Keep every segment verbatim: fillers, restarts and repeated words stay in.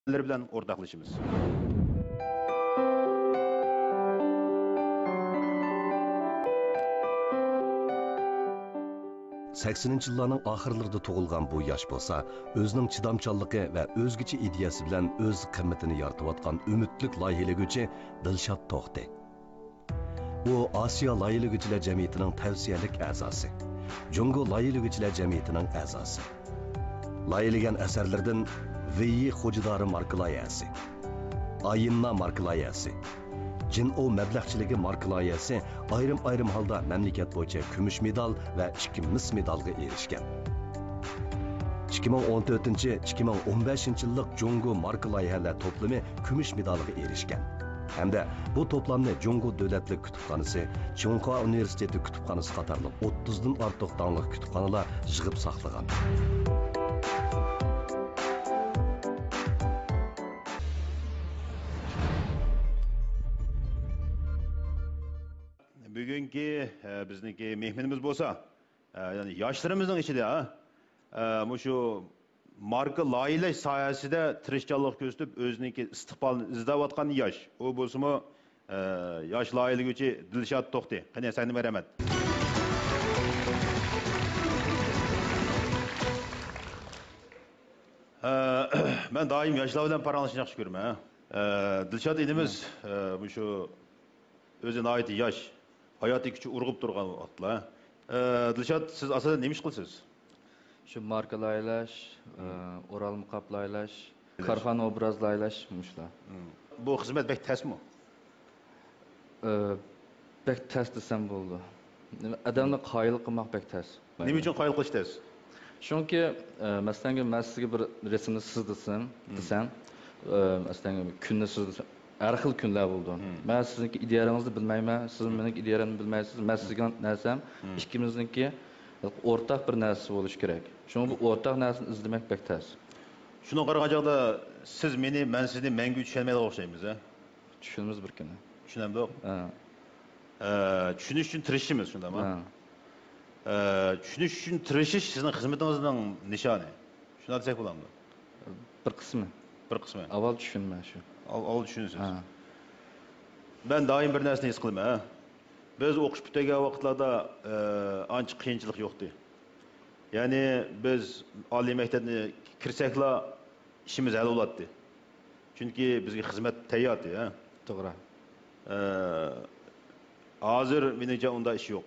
ئەسەرلىرى بىلەن ئورتاقلىشىمىز. سەكسىنىنچى يىللارنىڭ ئاخىرلىرىدا تۇغۇلغان بۇ ياش بولسا، ئۆزىنىڭ چىدامچانلىقى ۋە ئۆزگىچە ئىدىيەسى بىلەن ئۆز قىممىتىنى يارىتىۋاتقان ئۈمىدلىك لايىھىلىگۈچى دىلشات توختى. ئۇ ئاسىيا لايىھىلىگۈچىلەر جەمئىيىتىنىڭ تەۋسىيەلىك ئەزاسى، جۇڭگو لايىھىلىگۈچىلەر جەمئىيىتىنىڭ ئەزاسى. لايىھىلىگەن ئەسەرلىرىدىن ۋېيى خوجىدارى ماركا لايىھەسى، ئايىننا ماركا لايىھەسى، جىنئو مەبلەغچىلىكى ماركا لايىھەسى ئايرىم-ئايرىم ھالدا مەملىكەت بويىچە كۈمۈش مېدال ۋە ئىككى مىس مېدالغا ئېرىشكەن. ئىككى مىڭ ئون تۆتىنچى، ئىككى مىڭ ئون بەشىنچى يىللىق جۇڭگو ماركا لايىھەلەر توپلىمى كۈمۈش مېدالغا ئېرىشكەن ھەمدە بۇ توپلامنى جۇڭگو دۆلەتلىك كۇتۇپخانىسى، چىڭخۇا ئۇنىۋېرسىتېتى كۇتۇپخانىسى قاتارلىق ئوتتۇزدىن ئارتۇق داڭلىق كۇتۇپخانىلار يىغىپ ساقلىغان. بۈگۈنكى، ئە، بىزنىڭكى مېھمىنىمىز بولسا، ئە، يەنى ياشلىرىمىزنىڭ ئىچىدە، ئە، مۇشۇ ماركا لايىھىلەش ساھەسىدە تىرىشچانلىق كۆرسىتىپ، ئۆزىنىڭكى ئىستىقبالىنى ئىزدەۋاتقان ياش. ئۇ بولسىمۇ، ئە، ياش لايىھىلىگۈچى دىلشات توختى. قېنى، سەھنىمگە رەھمەت. ئە، مەن دائىم ياشلار بىلەن پاراڭلىشىشنى ياخشى كۆرىمەن. ئە، دىلشات ئىنىمىز، ئە، مۇشۇ ئۆزى ناھايىتى ياش، ھاياتىي كۈچى ئۇرغۇپ تۇرغان ۋاقىتلار. ئە، دىلشات، سىز ئاساسەن نېمە ئىش قىلىسىز؟ شۇ ماركا لايىھىلەش، ئە، ئورالما قاپ لايىھىلەش، كارخانا ئوبراز لايىھىلەش، مۇشۇلار. بۇ خىزمەت بەك تەسمۇ؟ ئە، بەك تەس دېسەم بولىدۇ. ئادەمنى قايىل قىلماق بەك تەس. نېمە ئۈچۈن قايىل قىلىش تەس؟ چۈنكى، ئە، مەسىلەن، مەن سىزگە بىر رەسىمنى سىزدىرسام، دېسەم، ئە، مەسىلەن، كۈننى سىزدىرسام، ھەر خىل كۈنلەر بولىدۇ. مەن سىزنىڭكى ئىدىيەلىرىڭىزنى بىلمەيمەن، سىز مېنىڭكى ئىدىيەلىرىمنى بىلمەيسىز. مەن سىزگە نەرسەم، ئىككىمىزنىڭكى ئورتاق بىر نەرسىسى بولۇشى كېرەك. شۇڭا بۇ ئورتاق نەرسىنى ئىزدىمەك بەك تەس. شۇنىڭغا قارىغان چاغدا سىز مېنى، مەن سىزنى مەڭگۈ چۈشەنمەيدىغان ئوخشايمىز، ھە؟ چۈشىنىمىز بىر كۈنى. چۈشىنەمدۇق؟ ھە. ئە، چۈشىنىش ئۈچۈن تىرىشىشىمىز، شۇنداقمۇ؟ ھە. ئە، چۈشىنىش ئۈچۈن تىرىشىش سىزنىڭ خىزمىتىڭىزنىڭ نىشانى. شۇنداق دېسەك بولامدۇ؟ بىر قىسمى. بىر قىسمى. ئاۋۋال چۈشىنىمەن شۇ. ئاۋ-، ئاۋۋال چۈشىنىسىز. ھە. مەن دائىم بىر نەرسىنى ھېس قىلىمەن، ھە. بىز ئوقۇش پۈتتۈرگەن ۋاقىتلاردا، ئە، ئانچە قىيىنچىلىق يوقتى. يەنى بىز ئالىي مەكتەپنى كىرسەكلا ئىشىمىز ھەل بولاتتى. چۈنكى بىزگە خىزمەت تەييار ئىدى، ھە. توغرا. ئە، ھازىر مېنىڭچە ئۇنداق ئىش يوق.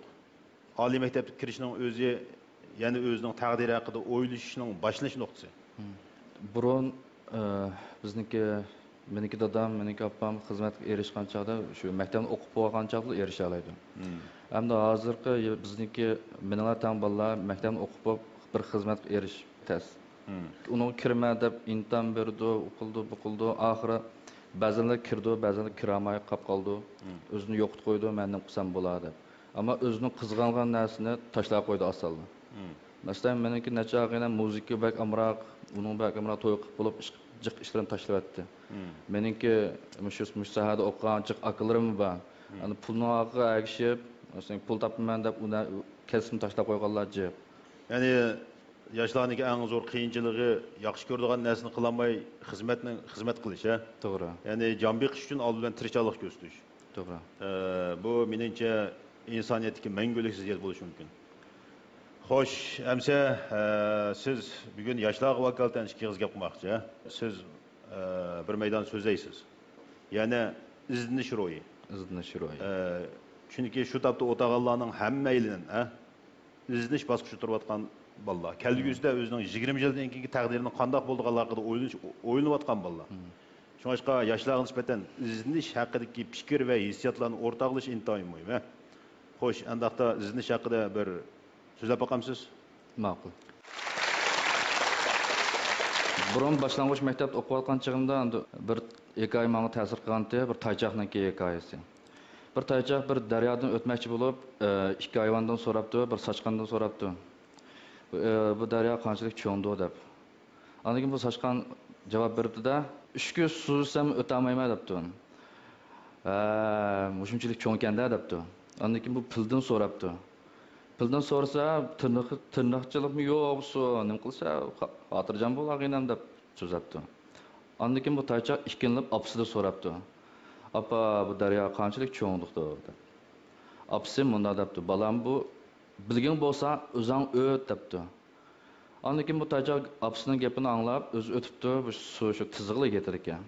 ئالىي مەكتەپكە كىرىشنىڭ ئۆزى يەنە ئۆزىنىڭ تەقدىرى ھەققىدە ئويلىشىشنىڭ باشلىنىش نۇقتىسى. بۇرۇن، ئە، بىزنىڭكى، مېنىڭكى دادام، مېنىڭكى ئاپام خىزمەتكە ئېرىشكەن چاغدا، شۇ مەكتەپنى ئوقۇپ بولغان چاغدىلا ئېرىشەلەيدۇ. ئەمدى ھازىرقى يىل بىزنىڭكى مېنىڭلار تەڭ بالىلار مەكتەپنى ئوقۇپ بولۇپ بىر خىزمەتكە ئېرىشىش تەس. ئۇنىڭغا كىرىمەن دەپ ئىمتىھان بېرىدۇ، ئۇ قىلىدۇ، بۇ قىلىدۇ. ئاخىرى بەزىلەر كىرىدۇ، بەزىلەر كىرەلمەي قاپ قالىدۇ. ئۆزىنى يوقىتىپ قويىدۇ، مەن نېمە قىلسام بولا دەپ. ئەمما ئۆزىنىڭ قىزغانغان نەرسىنى تاشلاپ قويىدۇ ئاسانلا. مەسىلەن، مېنىڭكى نەچچە ئاغىنەم مۇزىكا بەك ئامراق، ئۇنىڭ بەك ئامراق، توي قىلىپ بولۇپ ئىش، جىق ئىشلىرىنى تاشلىۋەتتى. مېنىڭكى مۇشۇ، مۇشۇ ساھەدە ئوقۇغان جىق ئاكىلىرىم بار. ئەنە پۇلنىڭ ھەققىگە ئەگىشىپ، مەسىلەن، پۇل تاپىمەن دەپ ئۇ نە-، كەسپىنى تاشلاپ قويغانلار جىق. يەنى ياشلارنىڭكى ئەڭ زور قىيىنچىلىقى ياخشى كۆرىدىغان نەرسىنى قىلالماي خىزمەتنى، خىزمەت قىلىش، ھە؟ توغرا. يەنى جان بېقىش ئۈچۈن ئالدى بىلەن تىرىشچانلىق كۆرسىتىش. توغرا. ئە، بۇ مېنىڭچە ئىنسانىيەتتىكى مەڭگۈلۈك زىددىيەت بولۇشى مۇمكىن. خوش، ئەمسە، ئە، سىز بۈگۈن ياشلارغا ۋاكالىتەن ئىككى ئېغىز گەپ قىلماقچى، ھە؟ سىز، ئە، بىر مەيدان سۆزلەيسىز. يەنى ئىزدىنىش روھى. ئىزدىنىش روھى. ئە، چۈنكى شۇ تاپتا ئولتۇرغانلارنىڭ ھەممەيلىنىڭ، ھە؟ ئىزدىنىش باسقۇچىدا تۇرۇۋاتقان بالىلار. كەلگۈسىدە ئۆزىنىڭ يىگىرمە يىلدىن كېيىنكى تەقدىرىنىڭ قانداق بولىدىغانلىقى ھەققىدە ئويلىنىش، ئويلىنىۋاتقان بالىلار. شۇڭلاشقا ياشلارغا نىسبەتەن ئىزدىنىش ھەققىدىكى پىكىر ۋە ھېسسىياتلارنى ئورتاقلىشىش ئىنتايىن مۇھىم، ھە؟ خوش، ئانداقتا ئىزدىنىش ھەققىدە بىر سۆزلەپ باقامسىز؟ ماقۇل. بۇرۇن باشلانغۇچ مەكتەپتە ئوقۇۋاتقان چېغىمدا ئەمدى بىر ھېكايە ماڭا تەسىر قىلغانتى، بىر تايچاقنىڭكى ھېكايىسى. بىر تايچاق بىر دەريادىن ئۆتمەكچى بولۇپ، ئە، ئىككى ھايۋاندىن سوراپتۇ، بىر ساچقاندىن سوراپتۇ. ئە، بۇ دەريا قانچىلىك چوڭدۇ دەپ. ئاندىن كېيىن بۇ ساچقان جاۋاب بېرىپتۇ-دە، «ئۈچ كۈن سۈزسەم ئۆتەلمەيمەن» دەپتۇ. «ھە، مۇشۇنچىلىك چوڭ ئىكەن-دە» دەپتۇ. ئاندىن كېيىن بۇ پىلدىن سوراپتۇ. پىلدىن سورىسا، «تىرنىقى، تىرناقچىلىقمۇ يوق بولسۇن، نېمە قىلسا، خا-، خاتىرجەم بول، ئاغىنەم» دەپ سۆزلەپتۇ. ئاندىن كېيىن بۇ تايچاق ئىككىلىنىپ ئاپىسىدا سوراپتۇ، «ئاپا، بۇ دەريا قانچىلىك چوڭ؟» دەپتۇ. ئاپىسى مۇنداق دەپتۇ، «بالام، بۇ بىلگۈڭ بولسا ئۆزۈڭ ئۆت» دەپتۇ. ئاندىن كېيىن بۇ تايچاق ئاپىسىنىڭ گېپىنى ئاڭلاپ، ئۆزى ئۆتۈپتۇ، بۇ سۇ شۇ تىزىغىلا كېتىدىكەن.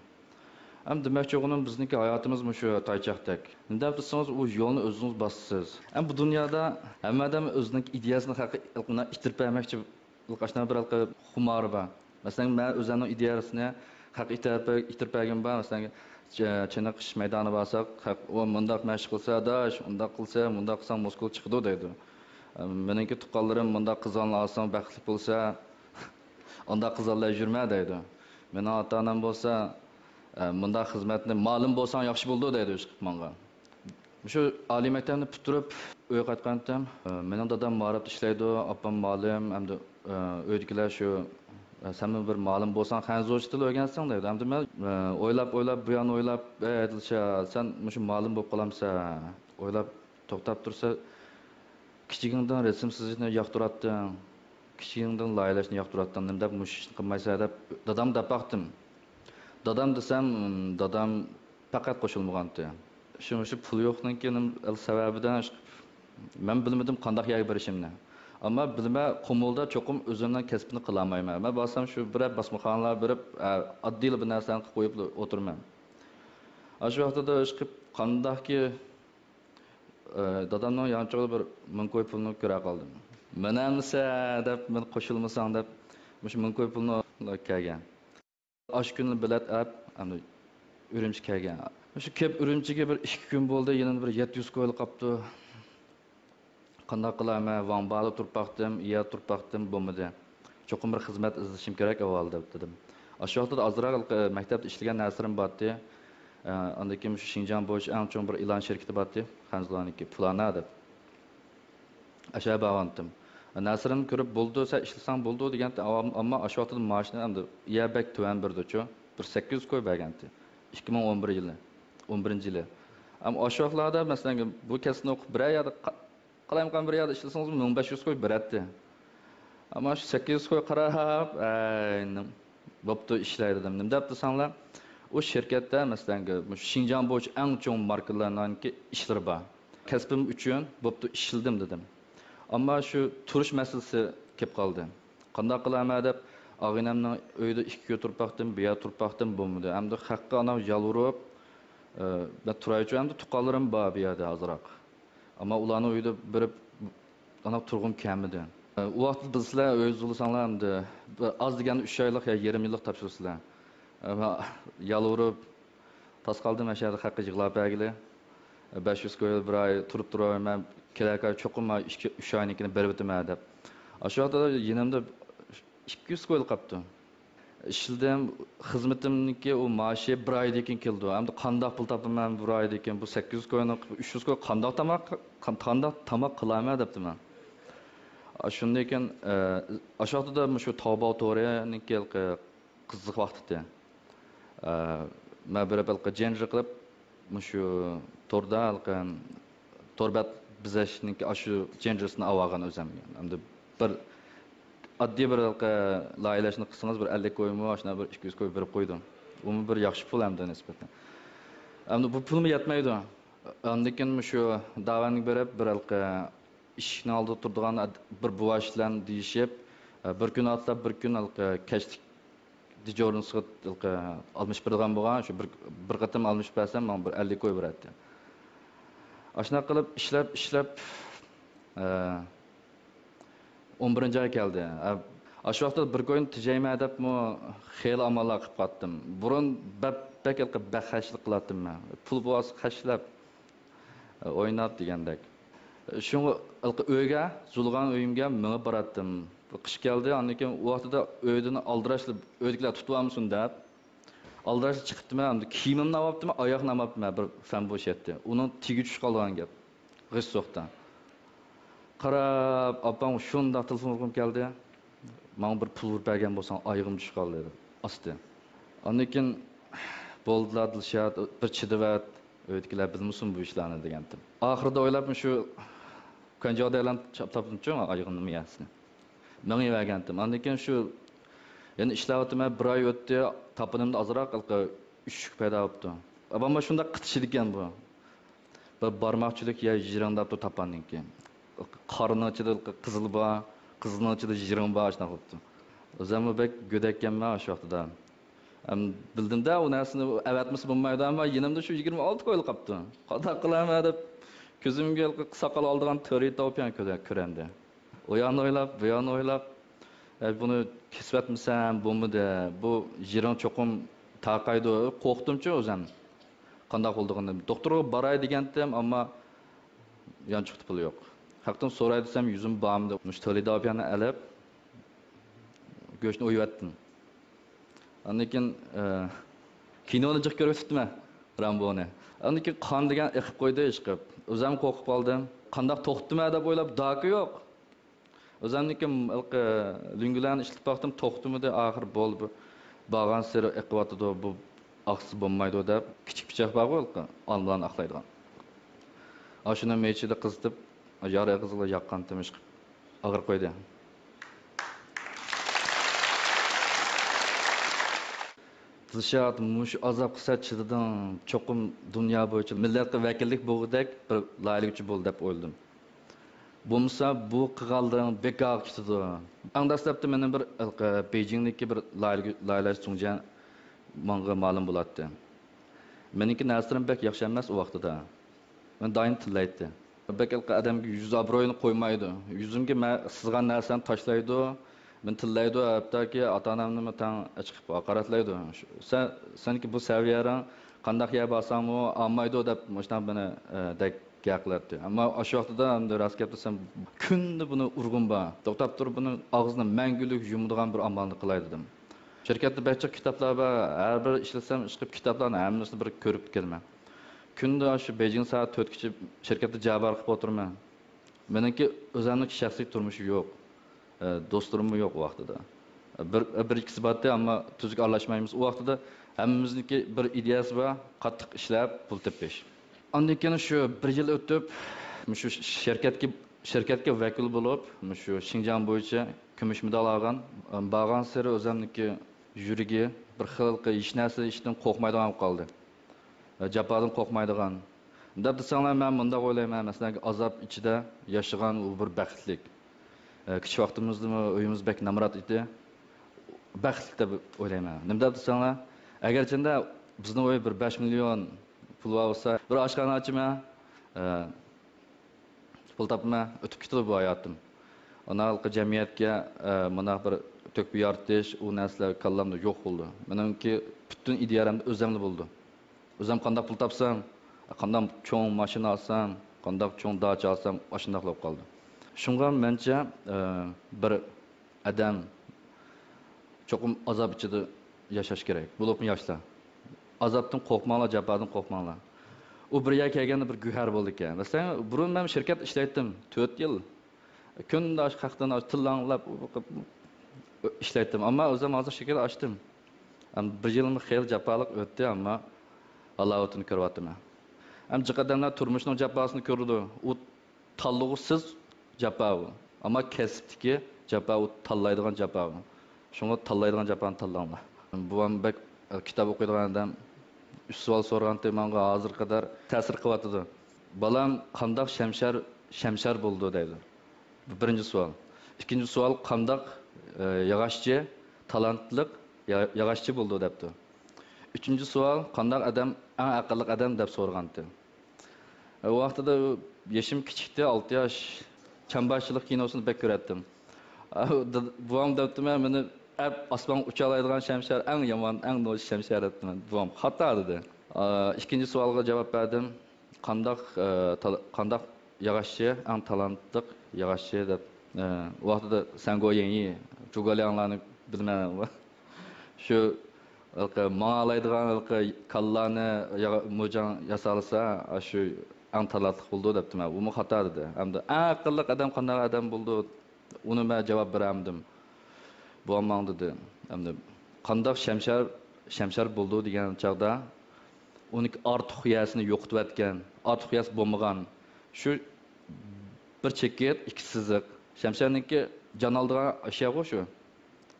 ھەم دېمەكچى بولغىنىم، بىزنىڭكى ھاياتىمىز مۇشۇ تايچاقتەك. نېمە دەپ دېسىڭىز، ئۇ يولنى ئۆزىڭىز باسىسىز. ھەم بۇ دۇنيادا ھەممە ئادەم ئۆزىنىڭ ئىدىيەسىنى خەققە ئىتتىرىپ بەرمەكچى، ئاشۇنداق بىر خۇمارى بار. مەسىلەن، مەن ئۆزۈمنىڭ ئىدىيەسىنى خەققە ئىتتىرىپ، ئىتتىرىپ بەرگىنىم بار. مەسىلەن، چېنىقىش مەيدانىغا بارساق، خەق، «ئۇ مۇنداق مەشىق قىلسا، ئاداش، ئۇنداق قىلسا، مۇنداق قىلساڭ مۇسكۇل چىقىدۇ» دەيدۇ. مېنىڭكى تۇغقانلىرىم «مۇنداق قىزلارنى ئالساڭ بەختلىك بولىسەن، ئانداق قىزلار بىلەن يۈرمە» دەيدۇ. مېنىڭ ئاتا-ئانام بولسا، «مۇنداق خىزمەتنى مالىم بولساڭ ياخشى بولىدۇ» دەيدۇ، ئىشقىلىپ ماڭا. شۇ ئالىي مەكتەپنى پۈتتۈرۈپ، ئۆيگە قايتقانتىم. مېنىڭ دادام مائارىپتا ئىشلەيدۇ، ئاپام مالىم، ھەمدە ئۆيدىكىلەر شۇ، «سەنمۇ بىر مالىم بولساڭ، خەنزۇچە تىل ئۆگەنسەڭ» دەيدۇ. ھەمدە مەن ئويلاپ-ئويلاپ، بۇ ياننى ئويلاپ، «ئەي دىلشات، سەن مۇشۇ مالىم بولۇپ قالامسەن؟» ئويلاپ توختاپ تۇرسا، «كىچىكىڭدىن رەسىم سىزىشنى ياقتۇراتتىڭ، كىچىكىڭدىن لايىھەلەشنى ياقتۇراتتىڭ، نېمە دەپ مۇشۇ ئىشنى قىلمايسەن؟» دەپ دادامغا دەپ باقتىم. دادام دېسەم، دادام پەقەت قوشۇلمىغانتى. شۇ، شۇ پۇل يوقنىڭكى سەۋەبىدىن مەن بىلمىدىم قانداق يەرگە بېرىشىمنى. ئەمما بىلىمەن، قۇمۇلدا چوقۇم ئۆزۈمنىڭ كەسپىنى قىلالمايمەن. مەن بارسام شۇ بىرەر باسمىخانىلارغا بېرىپ، ئە، ئاددىيلا بىر نەرسىلەرنى قىلىپ قويۇپ ئولتۇرىمەن. ئاشۇ ۋاقتىدا ئىشقىلىپ قانداقكى، ئە، دادامنىڭ يانچۇقىدا بىر مىڭ كوي پۇلنى كۆرە قالدىم. مانا ئەمىسە دەپ، مېنى قوشۇلمىساڭ دەپ، مۇشۇ مىڭ كوي پۇلنى كەلگەن. ئاشۇ كۈنى بېلەت ئەپ، ئەمدى ئۈرۈمچىگە كەلگەن. شۇ كېلىپ ئۈرۈمچىگە بىر ئىككى كۈن بولدى، يەنە بىر يەتتە يۈز كويلا قاپتۇ. قانداق قىلارمەن؟ ۋاڭبادا تۇرۇپ باقتىم، ئىيەدە تۇرۇپ باقتىم، بولمىدى. چوقۇم بىر خىزمەت ئىزدىشىم كېرەك ئاۋۋال دەپ دېدىم. ئاشۇ ۋاقىتتا ئازراق مەكتەپتە ئىشلىگەن نەرسىلىرىم بارتتى. ئاندىن كېيىن مۇشۇ شىنجاڭ بويىچە ئەڭ چوڭ بىر ئېلان شىركىتى بارتتى، خەنزۇلارنىڭكى، پۇلانا دەپ. ئاشۇ يەرگە بارغانتىم. نەرسىلىرىمنى كۆرۈپ، «بولىدۇ، سەن ئىشلىسەڭ بولىدۇ» دېگەنتى، ئەمما ئاشۇ ۋاقىتتا مائاشنى ئەمدى يەر بەك تۆۋەن بېرىدۇچۇ، بىر سەككىز يۈز كوي بەرگەنتى. ئىككى مىڭ ئون بىر يىلى، ئون بىرىنچى يىلى. ئەمما ئاشۇ ۋاقىتلاردا، مەسىلەن، بۇ كەسىپنى ئوقۇپ، بىرەر يەردە قا-، قالايمىقان بىر يەردە ئىشلىسىڭىز، مىڭ بەش يۈز كوي بېرەتتى. ئەمما شۇ سەككىز يۈز كوي قاراپ، «ئەي، نېم-، بوپتۇ، ئىشلەي» دېدىم. نېمە دەپ دېسەڭلار، ئۇ شىركەتتە، مەسىلەن، مۇشۇ شىنجاڭ بويىچە ئەڭ چوڭ ماركىلارنىڭكى ئىشلىرى بار. كەسپىم ئۈچۈن بوپتۇ، ئىشلىدىم دېدىم. ئەمما شۇ تۇرۇش مەسىلىسى كېلىپ قالدى. قانداق قىلارمەن دەپ، ئاغىنەمنىڭ ئۆيىدە ئىككى كۈن تۇرۇپ باقتىم، بۇ يەردە تۇرۇپ باقتىم، بولمىدى. ئەمدى خەققە ئاناۋ يالۋۇرۇپ، ئە، مەن تۇرايچۇ، ئەمدى تۇغقانلىرىم بار بۇ يەردە ئازراق. ئەمما ئۇلارنىڭ ئۆيىدە بېرىپ، ئاناق تۇرغۇم كەلمىدى. ئۇ ۋاقىتتا بىلسىلەر، ئۆيدە تۇرساڭلار ئەمدى بىر ئاز دېگەندە ئۈچ ئايلىق يا يېرىم يىللىق تاپشۇرىسىلەر. ئەمما يالۋۇرۇپ، تاس قالدىم ئەشەدە خەققە يىغلاپ بەرگىلى. بەش يۈز كوي بىر ئاي تۇرۇپ تۇراۋېرىمەن، كېلەركى ئاي چوقۇم ئىككى، ئۈچ ئاينىڭكىنى بېرىۋېتىمەن دەپ. ئاشۇ ۋاقىتتا يېنىمدا ئىككى يۈز كوي قاپتۇ. ئىشلىدىم، خىزمىتىمنىڭكى ئۇ مائاشى بىر ئايدىن كېيىن كېلىدۇ. ئەمدى قانداق پۇل تاپىمەن بىر ئايدىن كېيىن؟ بۇ سەككىز يۈز كوينى ئۈچ يۈز كوي قانداق تاماق، قانداق تاماق قىلارمەن دەپتىمەن. شۇندىن كېيىن، ئە، ئاشۇ ۋاقتىدا مۇشۇ تاۋباۋ تورىنىڭكى ھېلىقى قىزىق ۋاقتى ئىدى. ئە، مەن بېرىپ ھېلىقى جېنجىر قىلىپ، مۇشۇ توردا ھېلىقى تور بەت بېزەشنىڭكى ئاشۇ جېنجىرسىنى ئاۋالغان ئۆزۈم. ئەمدى بىر ئاددىي بىر ھېلىقى لايىھەلەشنى قىلسىڭىز، بىر ئەللىك كويمۇ، ئاشۇنداق بىر ئىككى يۈز كوي بېرىپ قويدۇم. ئۇمۇ بىر ياخشى پۇل ئەمدى نىسبەتەن. ئەمدى بۇ پۇلمۇ يەتمەيدۇ. ئاندىن كېيىن مۇشۇ داۋەنگە بېرىپ، بىر ھېلىقى ئىشىكنىڭ ئالدىدا تۇرىدىغان ئاد-، بىر بوۋاش بىلەن دېيىشىپ، بىر كۈن ئاتلاپ، بىر كۈن ھېلىقى كەچلىك دىجورنىسغا ھېلىقى ئالمىشىپ بېرىدىغان بولغان، شۇ بىر، بىر قېتىم ئالمىشىپ بەرسەم، ماڭا بىر ئەللىك كوي بېرەتتى. ئاشۇنداق قىلىپ ئىشلەپ، ئىشلەپ، ئە، ئون بىرىنچى ئاي كەلدى. ئە، ئاشۇ ۋاقىتتا بىر كوينى تېجەيمەن دەپمۇ خېلى ئاماللار قىلىپ قاتتىم. بۇرۇن بەك، بەك ھېلىقى بەك خەجلىك قىلاتتىم مەن. پۇل بولسا خەجلەپ، ئويناپ دېگەندەك. شۇڭا ھېلىقى ئۆيگە، زۇلغان ئۆيۈمگە مېڭىپ باراتتىم. قىش كەلدى، ئاندىن كېيىن ئۇ ۋاقتىدا ئۆيدىن ئالدىراشلا ئۆيدىكىلەر تۇتۇۋالمىسۇن دەپ، ئالدىراشلا چىقىپتىمەن، ئەمدى كىيىمىمنى ئاۋاپتىمەن، ئاياغنى ئاۋاپتىمەن، بىر فەن بوشايتتى. ئۇنىڭ تېگى چۈشۈپ قالغان گەپ. غىش سوقتا. قاراپ، ئاپام شۇنداق تېلېفون قىلىپ كەلدى. ماڭا بىر پۇل ئۇرۇپ بەرگەن بولساڭ، ئايىغىم چۈشۈپ قالدى، دېدى. ئاستى. ئاندىن كېيىن، بولدىلا، دىلشات، بىر چىدىۋەت، ئۆيدىكىلەر بىلمىسۇن بۇ ئىشلارنى، دېگەنتىم. ئاخىرىدا ئويلاپمۇ شۇ كۇەنجاۋدا ئېلان چاپلاپتىمچۇ، ئايىغىمنىڭ مىيەسىنى. مېڭىۋەرگەنتىم. ئاندىن كېيىن شۇ يەنە ئىشلەۋاتىمەن، بىر ئاي ئۆتتى، تاپىنىمدا ئازراق ھېلىقى ئۈششۈك پەيدا بوپتۇ. ئەمما شۇنداق قىتىشىدىكەن بۇ. بىر بارماقچىلىك يا يىرىڭ دەپتۇ تاپاننىڭكى. قارىنىڭ ئىچىدە قىزىل بار، قىزىلنىڭ ئىچىدە يىرىڭ بار، شۇنداق بوپتۇ. ئۆزۈممۇ بەك گۆدەككەنمەن شۇ ۋاقتىدا. ئەم، بىلدىمدە، ئۇ نەرسىنى ئەۋەتمىسە بولمايدۇ، ئەمما يېنىمدا شۇ يىگىرمە ئالتە كويلا قاپتۇ. قانداق قىلارمەن دەپ، كۆزۈمگە ساقال ئالىدىغان تۆرە تاۋۇپيان كۆرەندى. ئۇ ياقنى ئويلاپ، بۇ ياقنى ئويلاپ، ئە، بۇنى كېسىۋەتمىسەم بولمىدى، بۇ يىرىڭ چوقۇم تارقايدۇ، قورقتۇمچۇ ئۆزۈم. قانداق بولىدىغىنىنى. دوختۇرغا باراي دېگەنتىم، ئەمما يانچۇقتا پۇل يوق. خەقتىن سوراي دېسەم، يۈزۈم بارمىدى. مۇشۇ تۆلە داۋپىيانى ئېلىپ، گۆشنى ئويۇۋەتتىم. ئاندىن كېيىن، ئە، كىنونى جىق كۆرۈۋېتىپتىمەن، رامبونى. ئاندىن كېيىن قان دېگەن ئېقىپ قويدى، ئىشقىپ. ئۆزۈم قورقۇپ قالدىم. قانداق توختىتىمەن دەپ ئويلاپ، داكا يوق. ئۆزۈمنىڭكى ھېلىقى لۈڭگىلەرنى ئىشلىتىپ باقتىم، توختىمىدى. ئاخىر بولدى، بۇ بارغانسېرى ئېقىۋاتىدۇ، بۇ ئاقسا بولمايدۇ دەپ، كىچىك پىچاق بارغۇ ھېلىقى، ئالمىلارنى ئاقلايدىغان. ئاشۇنى مېچىدا قىزىتىپ، يارا ئېغىزىغا ياققانتىم، ئىشقىپ ئاغرىپ قويدى. دىلشات، مۇشۇ ئازابقا سەن چىدىدىڭ، چوقۇم دۇنيا بويىچە مىللەتكە ۋەكىللىك بولغۇدەك بىر لايىھىلىگۈچى بول دەپ ئويلىدىم. بولمىسا بۇ قىلغانلىرىڭ بىكارغا كېتىدۇ. ئەڭ دەسلەپتە مېنىڭ بىر، ھېلىقى، بېيجىڭدىكى بىر لايىھە-، لايىھىلەش زۇڭجيەن ماڭا مەلۇم بولاتتى. مېنىڭكى نەرسىلىرىم بەك ياخشى ئەمەس ئۇ ۋاقتىدا. مېنى دائىم تىللايتتى. بەك ھېلىقى ئادەمگە يۈز ئابرۇيىنى قويمايدۇ. يۈزۈمگە مەن سىزغان نەرسەمنى تاشلايدۇ. مېنى تىللايدۇ، ھەتتاكى ئاتا-ئانامنىمۇ تەڭ ئېچىقىپ ھاقارەتلەيدۇ. سەن، سېنىڭكى بۇ سەۋىيەڭ، قانداق يەر بارساڭمۇ ئالمايدۇ دەپ مۇشۇنداق مېنى، ئە، دەك گەپ قىلاتتى. ئەمما ئاشۇ ۋاقتىدا ئەمدى راست گەپ دېسەم، كۈندە بۇنى ئۇرغۇم بار. توختاپ تۇرۇپ بۇنى ئاغزىنى مەڭگۈلۈك يۇمىدىغان بىر ئامالنى قىلاي دېدىم. شىركەتتە بەك جىق كىتابلار بار. ھەر بىر ئىشلىسەم، ئىشقىپ كىتابلارنى ھەممىسىنى بىر كۆرۈپ كېلىمەن. كۈندە ئاشۇ بېيجىڭ سائەت تۆتكىچە شىركەتتە جەۋھەر قىلىپ ئولتۇرىمەن. مېنىڭكى ئۆزۈمنىڭكى شەخسىي تۇرمۇشى يوق. ئە، دوستلىرىممۇ يوق ئۇ ۋاقتىدا. بىر، بىر ئىككىسى بارتى، ئەمما تۈزۈك ئارىلاشمايمىز. ئۇ ۋاقتىدا ھەممىمىزنىڭكى بىر ئىدىيەسى بار، قاتتىق ئىشلەپ پۇل تېپىش. ئاندىن كېيىن شۇ بىر يىل ئۆتۈپ، مۇشۇ شىركەتكە، شىركەتكە ۋەكىل بولۇپ، مۇشۇ شىنجاڭ بويىچە كۈمۈش مېدال ئالغان. بارغانسېرى ئۆزۈمنىڭكى يۈرىكى بىر خىل ھېچ نەرسە ئىشتىن قورقمايدىغان بولۇپ قالدى. جاپادىن قورقمايدىغان. دەپ دېسەڭلار، مەن مۇنداق ئويلايمەن، مەسىلەن، ئازاب ئىچىدە ياشىغان ئۇ بىر بەختلىك. كىچىك ۋاقتىمىزدىمۇ ئۆيىمىز بەك نامرات ئىدى. بەختلىك دەپ ئويلايمەن. نېمە دەپ دېسەڭلار، ئەگەرچەندە بىزنىڭ ئۆي بىر بەش مىليون پۇل بار بولسا، بىر ئاشخانا ئاچىمەن، پۇل تاپىمەن، ئۆتۈپ كېتىدۇ بۇ ھاياتىم. ئانا ھالقا جەمئىيەتكە، ئە، مۇنداق بىر تۆھپە يارىتىش، ئۇ نەرسىلەر كاللامدا يوق بولدى. مېنىڭكى پۈتۈن ئىدىيەمدە ئۆزۈملا بولدى. ئۆزۈم قانداق پۇل تاپسام، قانداق چوڭ ماشىنا ئالسام، قانداق چوڭ داچا ئالسام، ئاشۇنداق بولۇپ قالدى. شۇڭا مەنچە، ئە، بىر ئادەم چوقۇم ئازاب ئىچىدە ياشاش كېرەك. بولۇپمۇ ياشلار. ئازابتىن قورقماڭلار، جاپادىن قورقماڭلار. ئۇ بىر يەرگە كەلگەندە بىر گۆھەر بولىدىكەن. مەسىلەن، بۇرۇن مەن شىركەتتە ئىشلەيتتىم، تۆت يىل. كۈندە ئاشۇ خەقتىن ئاشۇ تىللاڭلاپ ئىشلەيتتىم. ئەمما ئۆزۈم ھازىر شىركەت ئاچتىم. ئەم، بىر يىلمۇ خېلى جاپالىق ئۆتتى، ئەمما ھالاۋىتىنى كۆرۈۋاتىمەن. ئەم، جىق ئادەملەر تۇرمۇشنىڭ جاپاسىنى كۆرىدۇ. ئۇ تاللىغۇسىز جاپا ئۇ. ئەمما كەسىپتىكى جاپا ئۇ، تاللايدىغان جاپا ئۇ. شۇڭا تاللايدىغان جاپانى تاللاڭلار. بوۋام بەك، ئە، كىتاب ئوقۇيدىغان ئادەم. ئۈچ سوئال سورىغانتى، ماڭا ھازىرغا قەدەر تەسىر قىلىۋاتىدۇ. «بالام، قانداق شەمشەر، شەمشەر بولىدۇ؟» دەيدۇ. بۇ بىرىنچى سوئال. ئىككىنچى سوئال، «قانداق، ئە، ياغاچچى تالانتلىق يا-، ياغاچچى بولىدۇ؟» دەپتۇ. ئۈچىنچى سوئال، «قانداق ئادەم ئەڭ ئەقىللىق ئادەم؟» دەپ سورىغانتى. ئۇ ۋاقتىدا يېشىم كىچىكتى، ئالتە ياش. چامباشچىلىق كىنوسىنى بەك كۆرەتتىم. بوۋام دەپتىمەن، مېنى ئەپ ئاسمانغا ئۇچالايدىغان شەمشەر ئەڭ يامان، ئەڭ نوچى شەمشەر دەپتىمەن. بوۋام خاتا دېدى. ئىككىنچى سوئالغا جاۋاب بەردىم. قانداق، ئە، تال-، قانداق ياغاچچى ئەڭ تالانتلىق ياغاچچى دەپ. ئە، ئۇ ۋاقتىدا سەنگو يېڭيى، جۇگالياڭلارنى بىلىمەن. شۇ ھېلىقى ماڭالايدىغان ھېلىقى كاللانى يا-، موجاڭ ياسالىسا، ئاشۇ ئەڭ تالانتلىق بولىدۇ دەپتىمەن. ئۇمۇ خاتا دېدى. ئەمدى ئەڭ ئەقىللىق ئادەم قانداق ئادەم بولىدۇ؟ ئۇنى مەن جاۋاب بېرەلمىدىم. بوۋام ماڭا دېدى، ئەمدى قانداق شەمشەر، شەمشەر بولىدۇ دېگەن چاغدا، ئۇنىڭكى ئارتۇق خۇيەسىنى يوقىتىۋەتكەن، ئارتۇق خۇيەسى بولمىغان، شۇ بىر چېكىت، ئىككى سىزىق. شەمشەرنىڭكى جان ئالىدىغان ئەشياغۇ شۇ.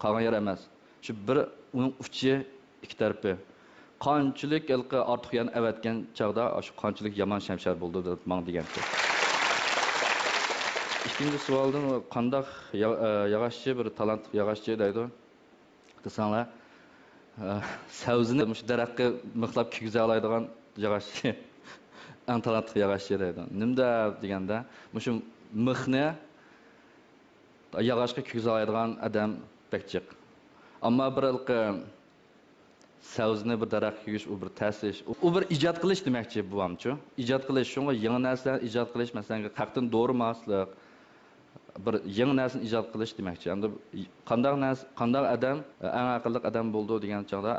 قالغان يەر ئەمەس. شۇ بىر ئۇنىڭ ئۇچى ئىككى تەرىپى. قانچىلىك ھېلىقى ئارتۇق يەرنى ئەۋەتكەن چاغدا، ئاشۇ قانچىلىك يامان شەمشەر بولىدۇ دەپ ماڭا دېگەنتى. ئىككىنچى سوئالدىن، قانداق يا-، ئە، ياغاچچى، بىر تالانتلىق ياغاچچى دەيدۇ دېسەڭلار، ئە، سەۋزىنى مۇشۇ دەرەخكە مىخلاپ كىيگۈزەلەيدىغان ياغاچچى، ئەڭ تالانتلىق ياغاچچى دەيدۇ. نېمىدەپ دېگەندە، مۇشۇ مىخنى ياغاچقا كىيگۈزەلەيدىغان ئادەم بەك جىق. ئەمما بىر ھېلىقى سەۋزىنى بىر دەرەخكە كىيگۈزۈش، ئۇ بىر تەس ئىش. ئۇ، ئۇ بىر ئىجاد قىلىش دېمەكچى بوۋامچۇ. ئىجاد قىلىش، شۇڭا يېڭى نەرسىلەرنى ئىجاد قىلىش، مەسىلەن، خەقتىن دورا ماسلىق، بىر يېڭى نەرسىنى ئىجاد قىلىش دېمەكچى. ئەمدى قانداق نەرسە، قانداق ئادەم ئەڭ ئەقىللىق ئادەم بولىدۇ دېگەن چاغدا،